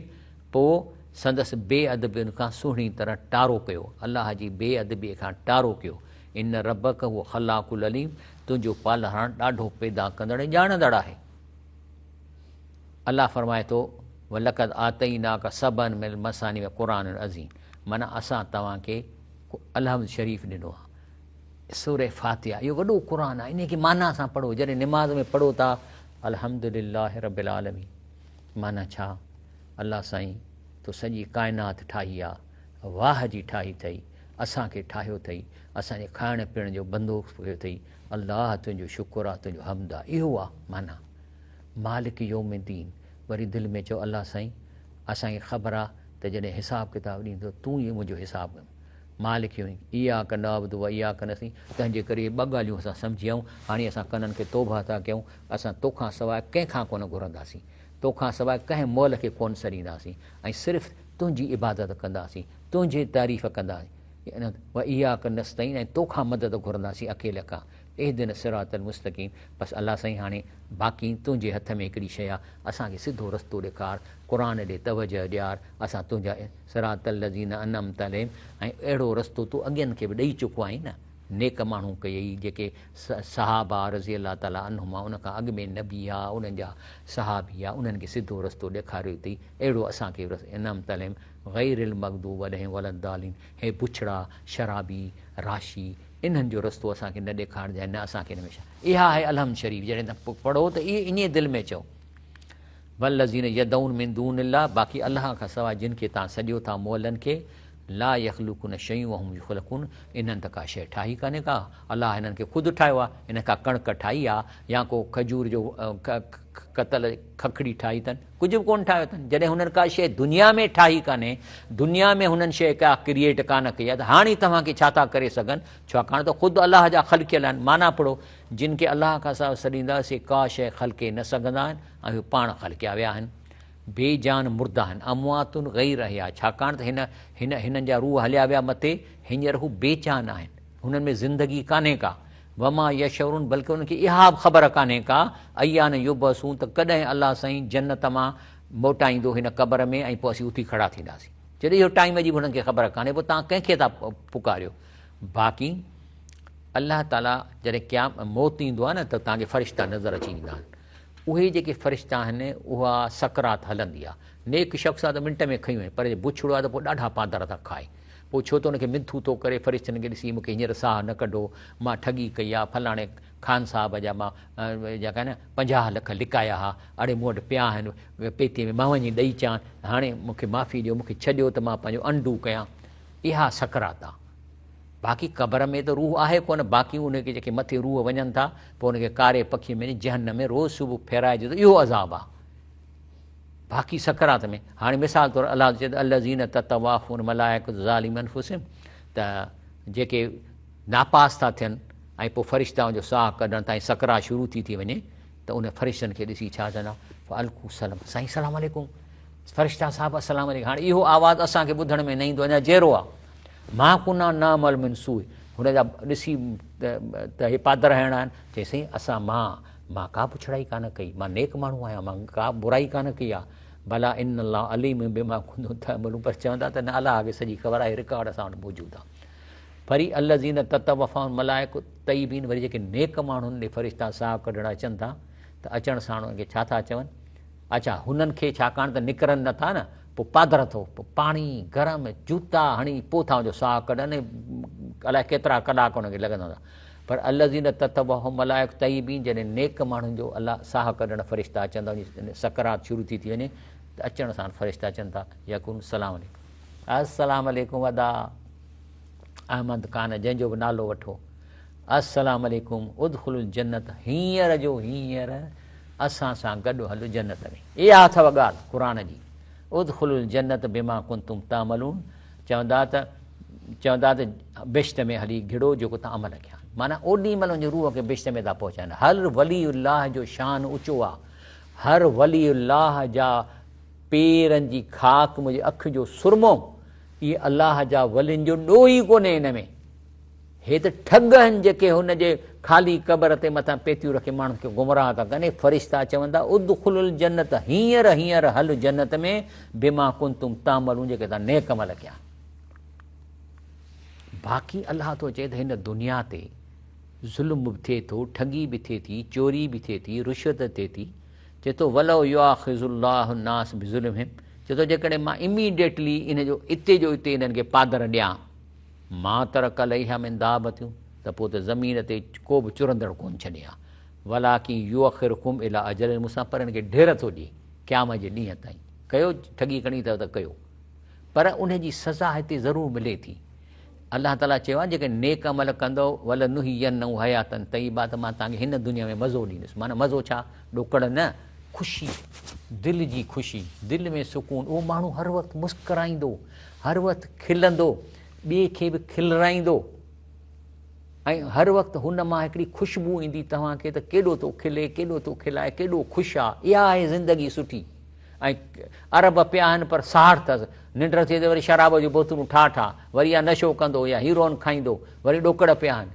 پوء سندس بي ادبين کان سهڻي طرح ٽارو ڪيو، الله جي بي ادبيء کان ٽارو ڪيو، ان ربک هو الخلاق العليم، تنهنجو پالڻهار ڏاڍو پيدا ڪندڙ ۽ ڄاڻندڙ آهي. الله فرمائي ٿو، ولقد آتيناک سبعا من المثاني وقرآن عظيم معنيٰ اسان توهان کي الحمد شريف ڏنو آهي. سورة فاتحه اهو وڏو قرآن آهي انهي کي معنيٰ سان پڙهو جڏهن نماز ۾ پڙهو ٿا الحمد لله رب العالمين معنيٰ ڇا الله سائين تو سڄي ڪائنات ٺاهي آ واهه جي ٺاهي اٿئي اسان کي ٺاهيو اٿئي اسان جي کائڻ پيئڻ جو بندوبست ڪيو اٿئي الله تنهنجو شڪر آ تنهنجو حمد آ اهو آ معنيٰ مالڪ يوم الدين وري دل ۾ چئو الله سائين اسان کي خبر آ ته جڏهن حساب ڪتاب ڏيندو تون ئي منهنجو حساب ڪندين. مالڪ يوم اياڪ نعبد و اياڪ نستعين تنهن جي ڪري اهي ٻه ڳالهيون اسان سمجهي آيون، هاڻي اسان ڪنن کي توبهه ٿا ڪيون، اسان توکان سواء ڪنهن کان ڪونه گهرنداسين، توکان سواء ڪنهن مئل کي ڪونه سڏينداسين ۽ صرف تنهنجي عبادت ڪنداسين، تنهنجي تعريف ڪنداسين، و اياڪ نستعين ۽ توکان مدد گهرنداسين اڪيلي کان، اهدنا الصراط المستقيم بس الله سائين هاڻي باقي تنهنجي هٿ ۾ هڪڙي شيء آ، اسان کي سڌو رستو ڏيکار، قرآن ڏي توجهه ڏيار، اسان تنهنجا صراط الذين انعمت عليهم ۽ اهڙو رستو تون اڳين کي به ڏئي چڪو آهين نه، نيڪ ماڻهو ڪيئي جيڪي صحابه رضي الله تعالٰي عنهما ان کان اڳ ۾ نبي ها انهن جا صحابي ها انهن کي سڌو رستو ڏيکاريو اٿئي اهڙو اسان کي به انعمت عليهم غير المغضوب عليهم ولا الضالين هي بڇڙا، شرابي، راشي انهن جو رستو اسان کي نه ڏيکارجانء نه اسان کي ان ۾ اها آهي الحمد شريف جڏهن توهان پڙهو ته ائين دل ۾ چئو. والذين يدعون من دون الله باقي الله کان سواء جن کي توهان سڏيو ٿا مئلن کي، لا يخلقون شيئا وهم يخلقون انهن ته ڪا شيء ٺاهي ڪانهي ڪا، الله هنن کي خود ٺاهيو آهي، انهن ڪا ڪڻڪ ٺاهي آهي يا ڪو کجور جو ڪتل ککڙي ٺاهي اٿن، ڪجهه به ڪونه ٺاهيو اٿن، جڏهن هنن ڪا شيء دنيا ۾ ٺاهي ڪانهي، دنيا ۾ هنن شيء ڪا ڪريئيٽ ڪانه ڪئي آهي ته هاڻي توهان کي ڇا ٿا ڪري سگهن، ڇاڪاڻ ته خود الله جا خلقيل آهن، معنيٰ پڙهو، جن کي الله کان سواء سڏيندا سي ڪا شيء خلقي نه سگهندا آهن ۽ هو پاڻ خلقيا ويا آهن. بي جان مردا آهن، اموات غير احياء، ڇاڪاڻ ته هن هن هنن جا روح هليا ويا مٿي، هينئر هو بي جان آهن، هنن ۾ زندگي ڪانهي ڪا. وما يشعرون بلڪه انهن کي اها به خبر ڪانهي ڪا، ايان يبعثون ته ڪڏهن الله سائين جنت مان موٽائيندو هن قبر ۾ ۽ پوء اسين اٿي کڙا ٿينداسين. جڏهن اهو ٽائيم جي به هنن کي خبر ڪانهي پوء توهان ڪنهن کي ٿا پڪاريو؟ باقي الله تعاليٰ جڏهن قيام موت ايندو آهي نه ته توهان کي فرشتا نظر اچي ويندا آهن. اهي جيڪي فرشتا آهن اها سڪرات هلندي آهي. نيڪ شخص آهي ته منٽ ۾ کنيو وڃي پر جي بڇڙو آهي ته پوء ڏاڍا پادر ٿا کائي. پوء ڇو ته ان کي منٿون ٿو ڪري فرشتن کي ڏسي مون کي هينئر ساهه نه ڪڍو مان ٺڳي ڪئي آهي فلاڻي خان صاحب جا مان جيڪا نه 50 لک لڪايا ها اڙي مون وٽ پيا آهن پيتي ۾ مان وڃي ڏئي اچان هاڻي مون کي معافي ڏيو مون کي ڇڏيو ته مان پنهنجو انڊو ڪيان اها سڪرات آهي. باقي قبر ۾ ته روح آهي ڪونه، باقي ان کي جيڪي مٿي روح وڃن ٿا، پوء ان کي ڪاري پکيء ۾ جهنم ۾ روز صبح ڦيرائجي ٿو، اهو عذاب آهي. باقي سڪرات ۾ هاڻي مثال طور الله چئي ٿو الذين تتوافون الملائڪة ظالمي انفسهم ته جيڪي ناپاس ٿا ٿين ۽ پوء فرشتا ان جو ساهه ڪڍڻ تائين سڪرات شروع ٿي ٿي وڃي ته ان فرشتن کي ڏسي ڇا چوندا فالقوا السلام سائين سلام عليڪم فرشتا صاحب السلام عليڪم هاڻي اهو آواز اسان کي ٻڌڻ ۾ نه ايندو اڃا جيئرو آهي ما ڪنا نعمل من سوء هن جا ڏسي ته هي پادر هڻڻا آهن چئي سائين اسان مان مان ڪا بڇڙائي ڪانه ڪئي مان نيڪ ماڻهو آهيان مان ڪا برائي ڪانه ڪئي آهي بلا ان الله عليم بما ڪنتم تعملون پر چوندا ته نه الله کي سڄي خبر آهي رڪارڊ اسان وٽ موجود آهي وري الذين تتوفاهم الملائڪ طيبين وري جيڪي نيڪ ماڻهن ڏي فرشتا ساهه ڪڍڻ اچن ٿا ته اچڻ ساڻ انهن کي ڇا ٿا چون اڇا هنن کي ڇاڪاڻ ته نڪرن نه ٿا نه پوء پادر اٿو، پوء پاڻي گرم جوتا هڻي پوء ٿا ان جو ساهه ڪڍن ۽ الائي ڪيترا ڪلاڪ انهن کي لڳندا هوندا. پر الذين تتوفاهم الملائڪ طيبين جڏهن نيڪ ماڻهن جو الله ساهه ڪڍڻ فرشتا اچن ٿا وڃي سڪرات شروع ٿي ٿي وڃي ته اچڻ سان فرشتا اچن ٿا يقولون السلام عليڪم السلام عليڪم ادا احمد خان جنهن جو به نالو وٺو السلام عليڪم ادخلوا الجنت هينئر جو هينئر اسان سان گڏ هل جنت ۾. اها اٿو ڳالهه قرآن جي. ادخلوا الجنت بما ڪنتم تعملون چوندا ته چوندا ته بهشت ۾ هلي گهڙو جيڪو توهان عمل ڪيا. معنيٰ اوڏي مهل ان جي روح کي بهشت ۾ ٿا پهچائن. هر ولي الله جو شان اوچو آ. هر ولي الله جا پيرن جي خاڪ منهنجي اک جو سرمو اهي الله جا ولين جو ڏوهه ئي ڪونهي ان ۾. هي ته ٺڳ آهن جيڪي هن جي خالي قبر تي مٿان پيتيون رکي ماڻهن کي گمراهه ٿا ڪن. اي فرشتا چوندا، ادخلوا الجنة هينئر هينئر هل جنت ۾ بما ڪنتم تعملون جيڪي توهان نيڪ عمل ڪيا. باقي الله ٿو چئي ته هن دنيا تي ظلم به ٿئي ٿو، ٺڳي به ٿئي ٿي، چوري به ٿئي ٿي، رشوت ٿئي ٿي، چئي ٿو ولو يؤاخذ الله الناس بظلمهم چئي ٿو جيڪڏهن مان اميڊيٽلي ان جو اتي جو اتي انهن کي پادر ڏيان ما ترڪ عليها من دابة ته پوء ته زمين تي ڪو به چرندڙ ڪونه ڇڏي ها. ولڪن يؤخرڪم الي اجل مسميٰ پر ان کي ڍير ٿو ڏئي قيامت جي ڏينهن تائين. ڪيو ٺڳي کڻي اٿو ته ڪيو. پر ان جي سزا هتي ضرور ملي ٿي. الله تعاليٰ چيو آهي جيڪي نيڪ عمل ڪندؤ ولنحيينهم حياة طيبة ته مان توهان کي هن دنيا ۾ مزو ڏيندس. معنيٰ مزو ڇا؟ ڏوڪڙ نه، خوشي، دل جي خوشي، دل ۾ سڪون، اهو ماڻهو هر وقت مسڪرائيندو، هر وقت کلندو، ٻئي کي به کلرائيندو ۽ هر وقت هن مان هڪڙي خوشبو ايندي توهان کي ته ڪيڏو ٿو کلي، ڪيڏو ٿو کلائي، ڪيڏو خوش آ. اها آهي زندگي سٺي. ۽ ارب پيا آهن پر ساڙ اٿس. ننڊ ٿئي ته وري شراب جون بوتلون ٺاهه ٺاهه، وري يا نشو ڪندو يا هيروئن کائيندو، وري ڏوڪڙ پيا آهن.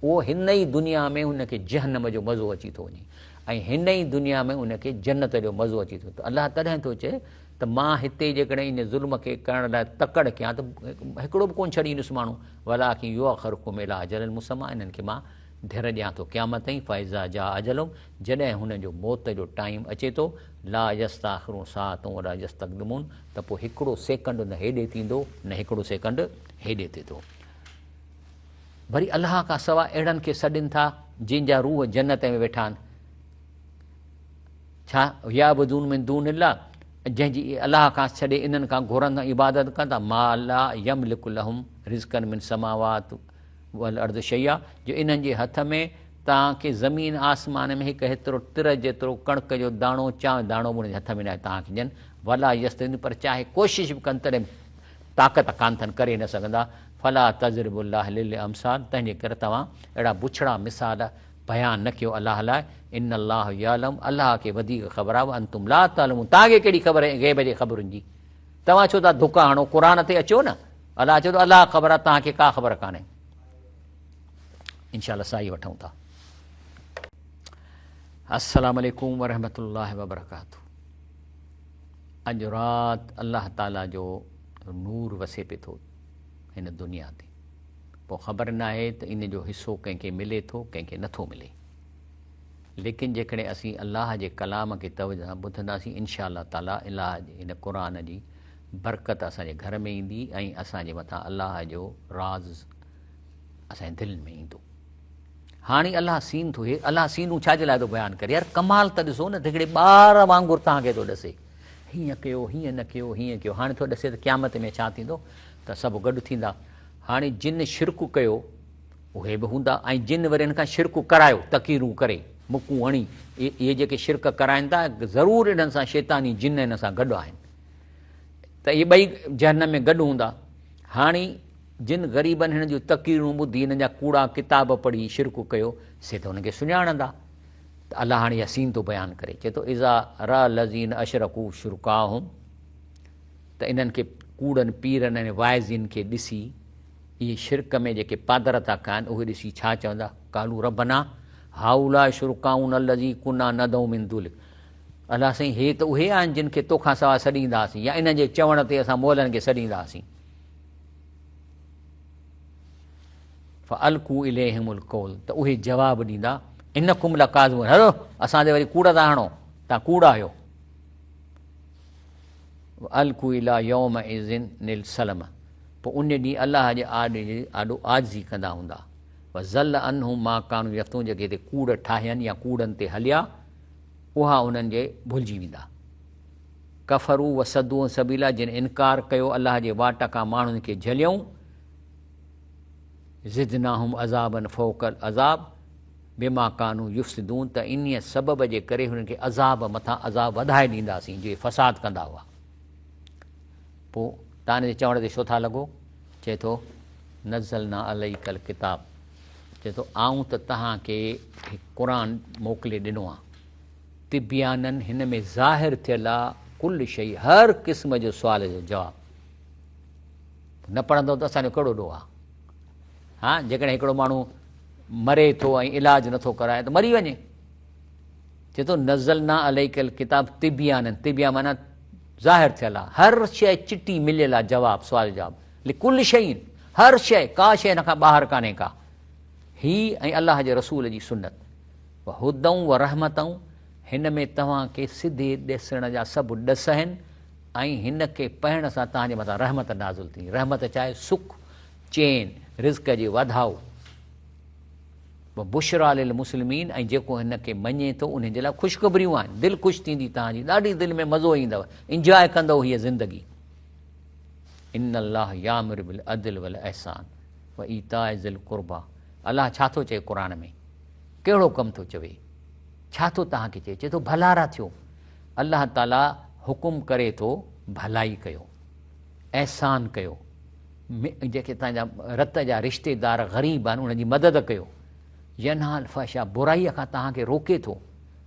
اهو هن ئي دنيا ۾ هن کي جهنم جو مزو اچي ٿو وڃي ۽ هن ئي دنيا ۾ ان کي جنت جو مزو اچي ٿو. ته الله تڏهن ٿو چئي ته مان هتي جيڪڏهن ان ظلم کي ڪرڻ لاء تڪڙ ڪيان ته هڪڙو به ڪونه ڇڏيندس ماڻهو، ولٰڪن يؤخرڪم اليٰ اجل مسميٰ انهن کي مان ڍر ڏيان ٿو قيامت تائين، فاذا جاء اجلهم جڏهن هنن جو موت جو ٽائيم اچي ٿو، لا يستاخرون ساعة ولا يستقدمون ته پوء هڪڙو سيڪنڊ نه هيڏي ٿيندو نه هڪڙو سيڪنڊ هيڏي ٿيندو. وري الله کان سواء اهڙن کي سڏين ٿا جن جا روح جنت ۾ ويٺا آهن. ڇا يعبدون من دون الله جنهن جي الله کان ڇڏي انهن کان گهرن ٿا عبادت ڪن ٿا ما لا يملڪ لهم رزقا من سماوات والارض شيئا جو انهن جي هٿ ۾ توهان کي زمين آسمان ۾ هڪ هيترو تر جيترو ڪڻڪ جو داڻو چانهه داڻو به انهن جي هٿ ۾ ناهي توهان کي ڏين ولا يستطيعون پر چاهي ڪوشش به ڪن تڏهن طاقت ڪانه اٿن ڪري نه سگهندا فلا تضربوا الله للامثال تنهن جي ڪري توهان اهڙا بڇڙا مثال بيان نه ڪيو الله لاء، ان الله يعلم الله کي وڌيڪ خبر آهي وانتم لا تعلمون توهان کي ڪهڙي خبر غيب جي خبرن جي توهان ڇو ٿا ڌڪا هڻو قرآن تي اچو نه الله چئي ٿو الله خبر آهي توهان کي ڪا خبر ڪانهي انشاء الله سائي وٺون ٿا السلام عليڪم ورحمة الله وبرڪاته اڄ رات الله تعالي جو نور وسي پي ٿو هن دنيا تي پوء خبر ناهي ته ان جو حصو ڪنهن کي ملي ٿو ڪنهن کي نٿو ملي. ليڪن جيڪڏهن اسين الله جي ڪلام کي توجه سان ٻڌنداسين انشاء الله تعالي الله جي هن قرآن جي برڪت اسان جي گهر ۾ ايندي ۽ اسان جي مٿان الله جو راز اسان جي دلين ۾ ايندو. هاڻي الله سين ٿو هي الله سينون ڇا جي لاء ٿو بيان ڪري يار ڪمال ته ڏسو نه هڪڙي ٻار وانگر توهان کي ٿو ڏسي هيئن ڪيو هيئن نه ڪيو هيئن ڪيو هاڻي ٿو ڏسي ته قيامت ۾ ڇا ٿيندو ته سڀ گڏ ٿيندا هاڻي جن شرڪ ڪيو اهي به هوندا ۽ جن وري هن کان شرڪ ڪرايو، تقريرون ڪري، مڪون هڻي، اهي جيڪي شرڪ ڪرائن ٿا ضرور انهن سان شيطاني جن هن سان گڏ آهن ته اهي ٻئي جهنم ۾ گڏ هوندا. هاڻي جن غريبن هن جون تقريرون ٻڌي هنن جا ڪوڙا ڪتاب پڙهي شرڪ ڪيو سي ته هن کي سڃاڻندا ته الله هاڻي اها سين ٿو بيان ڪري چئي ٿو اذا را الذين اشرڪوا شرڪاهم ته انهن کي ڪوڙن پيرن ۽ واعظين کي ڏسي اهي شرڪ ۾ جيڪي پادر ٿا کائن اهي ڏسي ڇا چوندا، قالوا ربنا هؤلاء شرڪاؤنا الذي ڪنا ندعو من دونڪ الله سائين هي ته اهي آهن جن کي توکان سواء سڏيندا هئاسين يا انهن جي چوڻ تي اسان مئلن کي سڏيندا هئاسين. فالقوا اليهم القول ته اهي جواب ڏيندا انڪم لڪاذبون هلو اسان تي وري ڪوڙ ٿا هڻو تان ڪوڙ آهيو. والقوا الي يومئذ السلم پوء ان ڏينهن الله جي آڏو عاجزي ڪندا هوندا. وضل عنهم ما ڪانوا يفترون جيڪي هتي ڪوڙ ٺاهين يا ڪوڙن تي هليا اها انهن جي ڀلجي ويندا. ڪفروا وصدوا عن سبيل الله جن انڪار ڪيو الله جي واٽ کان ماڻهن کي جهليائون. زدناهم عذابا فوق العذاب بما ڪانوا يفسدون ته انهيء سبب جي ڪري هنن کي عذاب مٿان عذاب وڌائي ڏينداسين جو اهي فساد ڪندا هئا. پوء تان جي چوڻ تي ڇو ٿا لڳو؟ چئي ٿو، نزلنا عليک الڪتاب چئي ٿو آئون ته توهان کي هڪ قرآن موڪلي ڏنو آهي تبياناً هن ۾ ظاهر ٿيل آهي ڪل شيء هر قسم جو سوال جو جواب. نه پڙهندو ته اسان جو ڪهڙو ڏوهه آهي؟ ها جيڪڏهن هڪڙو ماڻهو مري ٿو ۽ علاج نٿو ڪرائي ته مري وڃي. چئي ٿو نزلنا عليک الڪتاب تبيانا، تبيان معنيٰ ظاهر ٿيل آهي، هر شيء چٽي مليل آهي جواب سوال جواب لڪل شيء هر شيء ڪا شيء هن کان ٻاهر ڪانهي ڪا هي ۽ الله جي رسول جي سنت وهدًا ورحمة هن ۾ توهان کي سڌي ڏسڻ جا سڀ ڏس آهن ۽ هن کي پڙهڻ سان توهان جي مٿان رحمت نازل ٿيندي رحمت ڇا آهي سک چين، رزق جي وڌاء، و بشريٰ للمسلمين ۽ جيڪو هن کي مڃي ٿو انهن جي لاء خوشخبريون آهن، دل خوش ٿيندي توهان جي، ڏاڍي دل ۾ مزو ايندو، انجواء ڪندؤ هيء زندگي. ان الله يامر بالعدل والاحسان و ايتاء ذي القربيٰ الله ڇا ٿو چئي قرآن ۾ ڪهڙو ڪم ٿو چوي ڇا ٿو توهان کي چئي چئي ٿو ڀلارا ٿيو الله تعاليٰ حڪم ڪري ٿو ڀلائي ڪيو احسان ڪيو. جيڪي توهان جا رت جا رشتيدار غريب آهن انهن جي مدد ڪيو. ينهي عن الفحشاء برائيء کان توهان کي روڪي ٿو.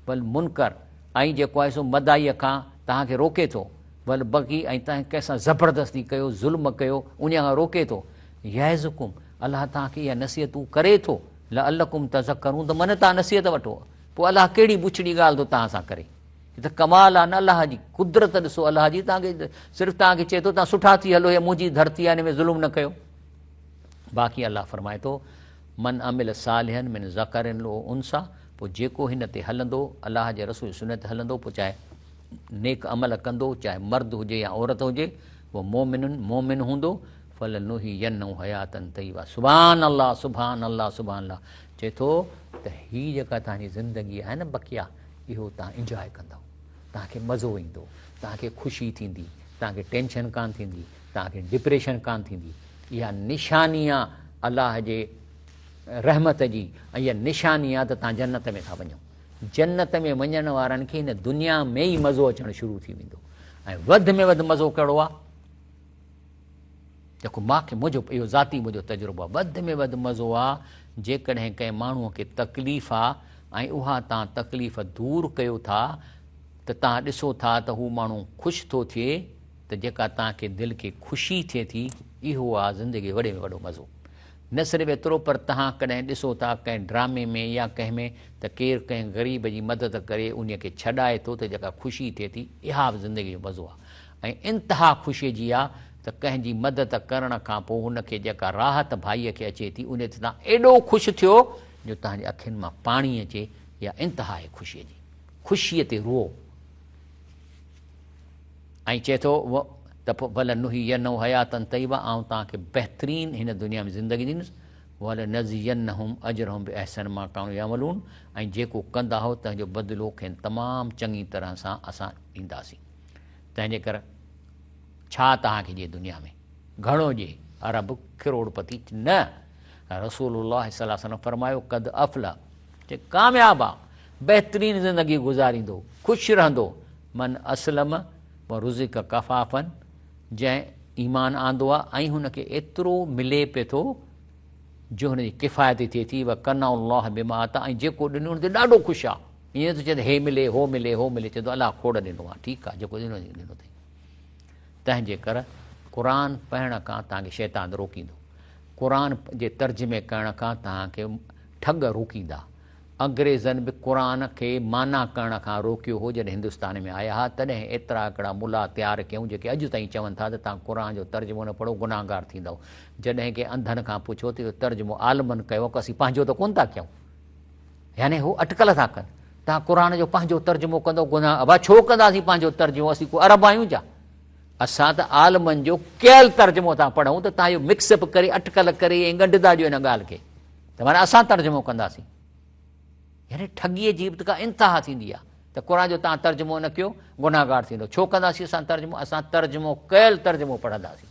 والمنڪر ۽ جيڪو آهي سو مدائيء کان توهان کي روڪي ٿو. والبغي ۽ توهان ڪنهن سان زبردستي ڪيو، ظلم ڪيو، انهيء کان روڪي ٿو. يعظڪم الله توهان کي اها نصيحتون ڪري ٿو. لعلڪم تذڪرون ته من توهان نصيحت وٺو. پوء الله ڪهڙي بڇڙي ڳالهه ٿو توهان سان ڪري. هي ته ڪمال آهي نه الله جي قدرت ڏسو الله جي توهان کي صرف توهان کي چئي ٿو توهان سٺا ٿي هلو هي منهنجي ڌرتي آهي هن ۾ ظلم نه ڪيو. باقي الله فرمائي ٿو من عمل صالحا من ذڪر او انثيٰ پوء جيڪو هن تي هلندو الله جي رسول جي سنت تي هلندو پوء چاهي نيڪ عمل ڪندو چاهي مرد هجي يا عورت هجي هو مؤمن مؤمن هوندو فلنحيينه حياة طيبه سبحان الله سبحان الله سبحان الله چئي ٿو ته هي جيڪا توهان جي زندگي آهي نه بقيه اهو توهان انجواء ڪندؤ، توهان کي مزو ايندو، توهان کي خوشي ٿيندي، توهان کي ٽينشن ڪانه ٿيندي، توهان کي ڊپريشن ڪانه ٿيندي. اها نشاني آ الله جي رحمت جي ۽ اها نشاني آ ته توهان جنت ۾ ٿا وڃو. جنت ۾ وڃڻ وارن کي هن دنيا ۾ ئي مزو اچڻ شروع ٿي ويندو ۽ وڌ ۾ وڌ مزو ڪهڙو آ؟ جيڪو مان کي منهنجو اهو ذاتي منهنجو تجربو آهي وڌ ۾ وڌ مزو آ جيڪڏهن ڪنهن ماڻهوء کي تڪليف آ ۽ اها تان تڪليف دور ڪيو ٿا ته تان ڏسو ٿا ته هو ماڻهو خوش ٿو ٿئي ته جيڪا تان کي دل کي خوشي ٿئي ٿي اهو آ زندگي جو وڏي ۾ وڏو مزو نه صرف ايترو پر تهان ڪڏهن ڏسو ٿا ڪنهن ڊرامي ۾ يا ڪنهن ۾ ته ڪير ڪنهن غريب جي مدد ڪري انهي کي ڇڏائي ٿو ته جيڪا خوشي ٿئي ٿي اها به زندگي جو مزو آ ۽ انتها خوشي جي آ ته ڪنهن جي مدد ڪرڻ کان پوء هن کي جيڪا راحت ڀائيء کي اچي ٿي انهي تي توهان ايڏو خوش ٿيو جو توهان جي اکين مان پاڻي اچي اها انتها آهي خوشيء جي. خوشيء تي روئو. ۽ چئي ٿو ته پوء ولنحيينه حياة طيبه آئون توهان کي بهترين هن دنيا ۾ زندگي ڏيندس ولنجزينهم اجرهم باحسن ما ڪانوا يعملون ۽ جيڪو ڪندا هئو تنهن جو بدلو کين تمام چڱي طرح سان اسان ڏينداسين. تنهن جي ڪر ڇا توهان کي جي دنيا ۾ گهڻو جي ارب ڪروڙ پتي نه رسول الله صلي الله عليه وسلم فرمايو قد افلح چي ڪامياب آ بهترين زندگي گذاريندو خوش رهندو من اسلم و رزق ڪفافا جنهن ايمان آندو آ ۽ هن کي ايترو ملي پي ٿو جو هن جي ڪفايت ٿئي ٿي و قنع الله بما عطا ۽ جيڪو ڏنو ان تي ڏاڍو خوش آ ائين نه ٿو چئي ته هي ملي، هو ملي، هو ملي، چئي ٿو الله کوڙ ڏنو آهي، ٺيڪ آهي، جيڪو ڏنو اٿئي ڏنو اٿئي. تنهن جي ڪر قرآن پڙهڻ کان توهان کي شيطان روڪيندو. قرآن جي ترجمي ڪرڻ کان توهان کي ٺڳ روڪيندا. انگريزن به قرآن کي معنيٰ ڪرڻ کان روڪيو هو جڏهن هندستان ۾ آيا ها تڏهن ايترا هڪڙا ملا تيار ڪيائون جيڪي اڄ تائين چون ٿا ته توهان قرآن جو ترجمو نه پڙهو گناهگار ٿيندؤ. جڏهن ڪنهن انڌن کان پڇيو ته اهو ترجمو عالمن ڪيو آهي اسين پنهنجو ته ڪونه ٿا ڪيون. يعني هو اٽڪل ٿا ڪن توهان قرآن جو پنهنجو ترجمو ڪندو گناهه ابا ڇو ڪنداسين پنهنجو ترجمو اسين ڪو عرب آهيون ڇا اسان ته عالمن جو ڪيل ترجمو ٿا پڙهون ته توهان اهو مڪس اپ ڪري اٽڪل ڪري ۽ ڳنڍ ٿا ڏيو هن ڳالهه کي ته معنيٰ اسان ترجمو ڪنداسين يعني ٺڳيء جي به ته ڪا انتها ٿيندي آهي ته قرآن جو توهان ترجمو نه ڪيو گناهگار ٿيندو ڇو ڪنداسين اسان ترجمو اسان ترجمو ڪيل ترجمو پڙهنداسين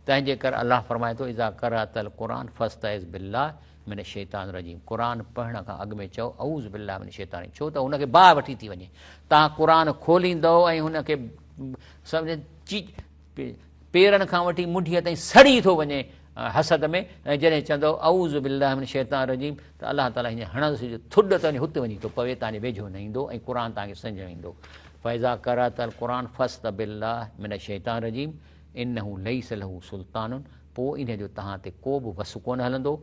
تنهن جي ڪري الله فرمائي ٿو اذا قرأت القرآن فاستعذ بالله من الشيطان الرجيم قرآن پڙهڻ کان اڳ ۾ چئو اعوذ بالله من الشيطان الرجيم ڇو ته هن کي باهه وٺي ٿي وڃي توهان قرآن کوليندؤ ۽ هن کي پيرن کان وٺي منڍيء تائين سڙي ٿو وڃي حسد ۾ ۽ جڏهن چوندؤ اعوذ بالله من الشيطان الرجيم ته الله تعالي هن هڻندس جو ٿڏ ته وڃي هتي وڃي ٿو پوي توهان جي ويجهو نه ايندو ۽ قرآن توهان کي سمجهه ۾ ايندو فاذا قرأت القرآن فاستعذ بالله من الشيطان الرجيم انه ليس له سلطان پوء انهيء جو توهان تي ڪو به وس ڪونه هلندو،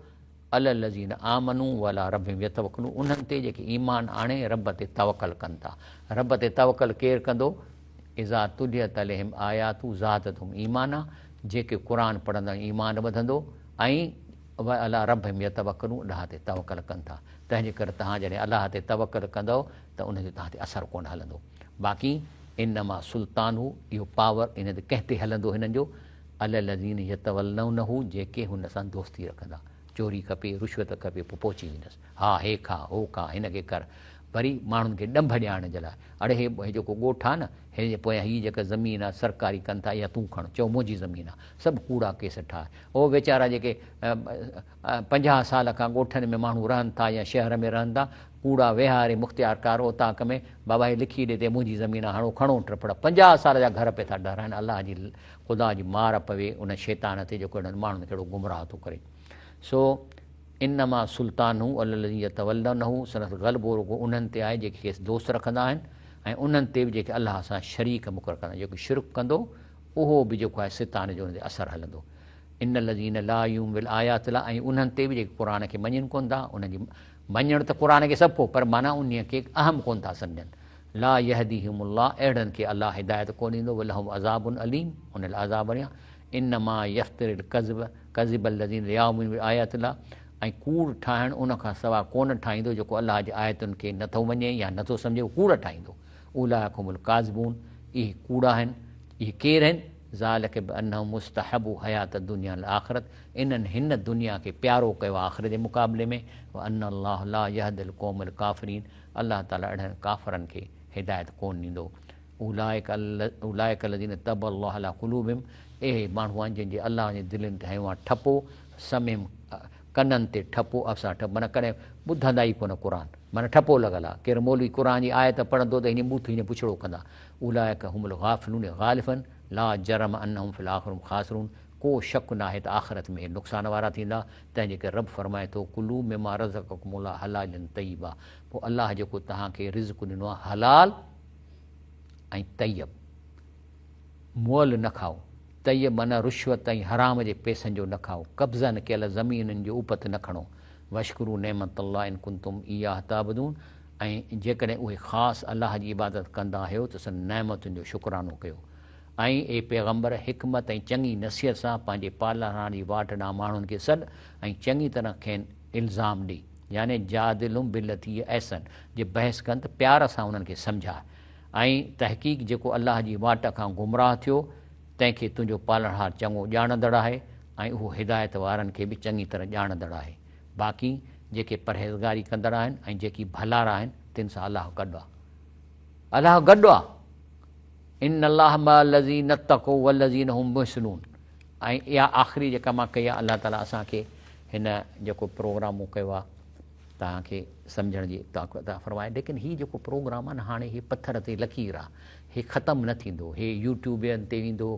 علي الذين آمنوا وعلي ربهم يتوڪلون انهن تي جيڪي ايمان آڻي رب تي توڪل ڪن ٿا. رب تي توڪل ڪير ڪندو؟ اذا تليت عليهم آياته زادتهم ايمانا جيڪي قرآن پڙهندا ايمان وڌندو ۽ وعلي ربهم يتوڪلون الله تي توڪل ڪن ٿا. تنهن جي ڪري توهان جڏهن الله تي توڪل ڪندؤ ته ان جو توهان تي اثر ڪونه هلندو. باقي انما سلطانه اهو پاور ان تي ڪنهن تي هلندو هنن جو؟ علي الذين يتولونه جيڪي هن سان دوستي رکندا. چوري کپي، رشوت کپي پوء پهچي ويندس. ها هي کاء، هو کاء، هن کي ڪر. وري ماڻهن کي ڏنڀ ڏيارڻ جي لاء، اڙي هي هي جيڪو ڳوٺ آ نه، هن جي پويان هي جيڪا زمين آ سرڪاري ڪن ٿا اها تون کڻ، چئو منهنجي زمين آ. سڀ ڪوڙا ڪيس ٺاهه. او ويچارا جيڪي 50 سال کان ڳوٺن ۾ ماڻهو رهن ٿا يا شهر ۾ رهن ٿا، ڪوڙا ويهاري مختيارڪار اوطاق ۾ بابا هي لکي ڏي ته منهنجي زمين آ، هڻو کڻو ٽپڙ. 50 سال جا گهر پئي ٿا ڊهرائن. الله جي خدا جي مار پوي ان شيطان تي جيڪو اهڙن ماڻهن کي اهڙو گمراهه ٿو ڪري. سو انما سلطانه علي الذين يتولونه سندس غلبو رڳو انهن تي آهي جيڪي کيس دوست رکندا آهن ۽ انهن تي به جيڪي الله سان شريڪ مقرر ڪندا آهن. جيڪو شرڪ ڪندو اهو به جيڪو آهي شيطان جو ان تي اثر هلندو. ان الذين لا يؤمنون بالآيات الله ۽ انهن تي به جيڪي قرآن کي مڃين ڪونه ٿا، انهن جي مڃڻ ته قرآن کي سڀ ڪو پر معنيٰ انهيء کي اهم ڪونه ٿا سمجهن. لا يهديهم الله اهڙن کي الله هدايت ڪونه ڏيندو ولهم عذاب اليم انهن لاء عذاب آهي. انما يفتري الڪذب ڪذب الذين لا يؤمنون بآيات الله ۽ ڪوڙ ٺاهڻ ان کان سوا ڪونه ٺاهيندو جيڪو الله جي آيتن کي نٿو مڃي يا نٿو سمجهي اهو ڪوڙ ٺاهيندو. اولئک هم الڪاذبون اهي ڪوڙا آهن. اهي ڪير آهن؟ ذلک بانهم مستحبوا حيات الدنيا علي الاخرة انهن هن دنيا کي پيارو ڪيو آهي آخرت جي مقابلي ۾ وان الله لا يهدي القوم الڪافرين الله تعالي اهڙن ڪافرن کي هدايت ڪونه ڏيندو. اولئک اولئک الذين طبع الله علي قلوبهم اهي ماڻهو آهن جن جي الله جي دلين تي هنيو آهي ٺپو، سمعهم ڪنن تي ٺپو، ابصار ٺپو معنيٰ ڪڏهن ٻڌندا ئي ڪونه قرآن معنيٰ ٺپو لڳل آهي ڪير مولوي قرآن جي آيت پڙهندو ته هيئن ٻوٿ هيئن بڇڙو ڪندا اولئک هم الغافلون غالفن لا جرم انهم في الاخرة هم خاسرون ڪو شڪ ناهي ته آخرت ۾ اهي نقصان وارا ٿيندا تنهن جي ڪري رب فرمائي ٿو ڪلو مما رزقڪم الله حلالا طيبا پوء الله جيڪو توهان کي رزق ڏنو آهي حلال ۽ طيب مئل نه کائو، طيب معنيٰ رشوت ۽ حرام جي پئسن جو نه کائو، قبضن ڪيل زمينن جي اپت نه کڻو، واشڪروا نعمت الله ان ڪنتم اياه تعبدون ۽ جيڪڏهن اهي خاص الله جي عبادت ڪندا آهيو ته سندن نعمتن جو شڪرانو ڪيو ۽ اي پيغمبر! حڪمت ۽ چڱي نصيحت سان پنهنجي پالڻهار جي واٽ ڏانهن ماڻهن کي سڏ ۽ چڱي طرح کين الزام ڏي. يعني جادلهم بالتي هي احسن، جي بحث ڪن ته پيار سان انهن کي سمجهاء ۽ تحقيق جيڪو الله جي واٽ کان گمراهه ٿيو تنهن کي تنهنجو پالڻهار چڱو ڄاڻندڙ آهي ۽ اهو هدايت وارن کي به چڱي طرح ڄاڻندڙ آهي. باقي جيڪي پرهيزگاري ڪندڙ آهن ۽ جيڪي ڀلارا آهن تن سان الله گڏ آهي. الله گڏ آهي. ان الله مع الذين اتقوا والذين هم محسنون. ۽ اها آخري جيڪا مان ڪئي آهي الله تعالي اسان کي هن جيڪو پروگرام مون ڪيو آهي توهان کي سمجهڻ جي طاقت عطا فرمائي ليڪن هي جيڪو پروگرام آهي نه هاڻي هي پٿر تي لڪير آهي هي ختم نه ٿيندو هي يوٽيوبن تي ويندو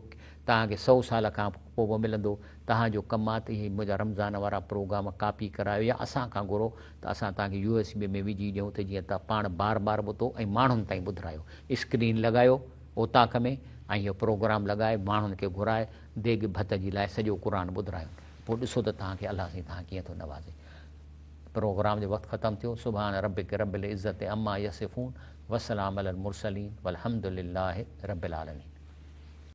توهان کي 100 سال کان پوء به ملندو توهان جو ڪم آهي ته هي منهنجا رمضان وارا پروگرام ڪاپي ڪرايو يا اسان کان گهرو ته اسان توهان کي يو ايس بي ۾ وجهي ڏيون ته جيئن توهان پاڻ بار بار ٻڌو ۽ ماڻهن تائين ٻڌرايو اسڪرين لڳايو اوطاق ۾ ۽ اهو پروگرام لڳائي ماڻهن کي گهرائي ديڳ ڀت جي لاء سڄو قرآن ٻڌرايون پوء ڏسو ته توهان کي الله سائين توهان ڪيئن ٿو نوازي. پروگرام جو وقت ختم ٿيو سبحان ربک رب العزت عما يصفون وسلام علي المرسلين والحمد لله رب العالمين.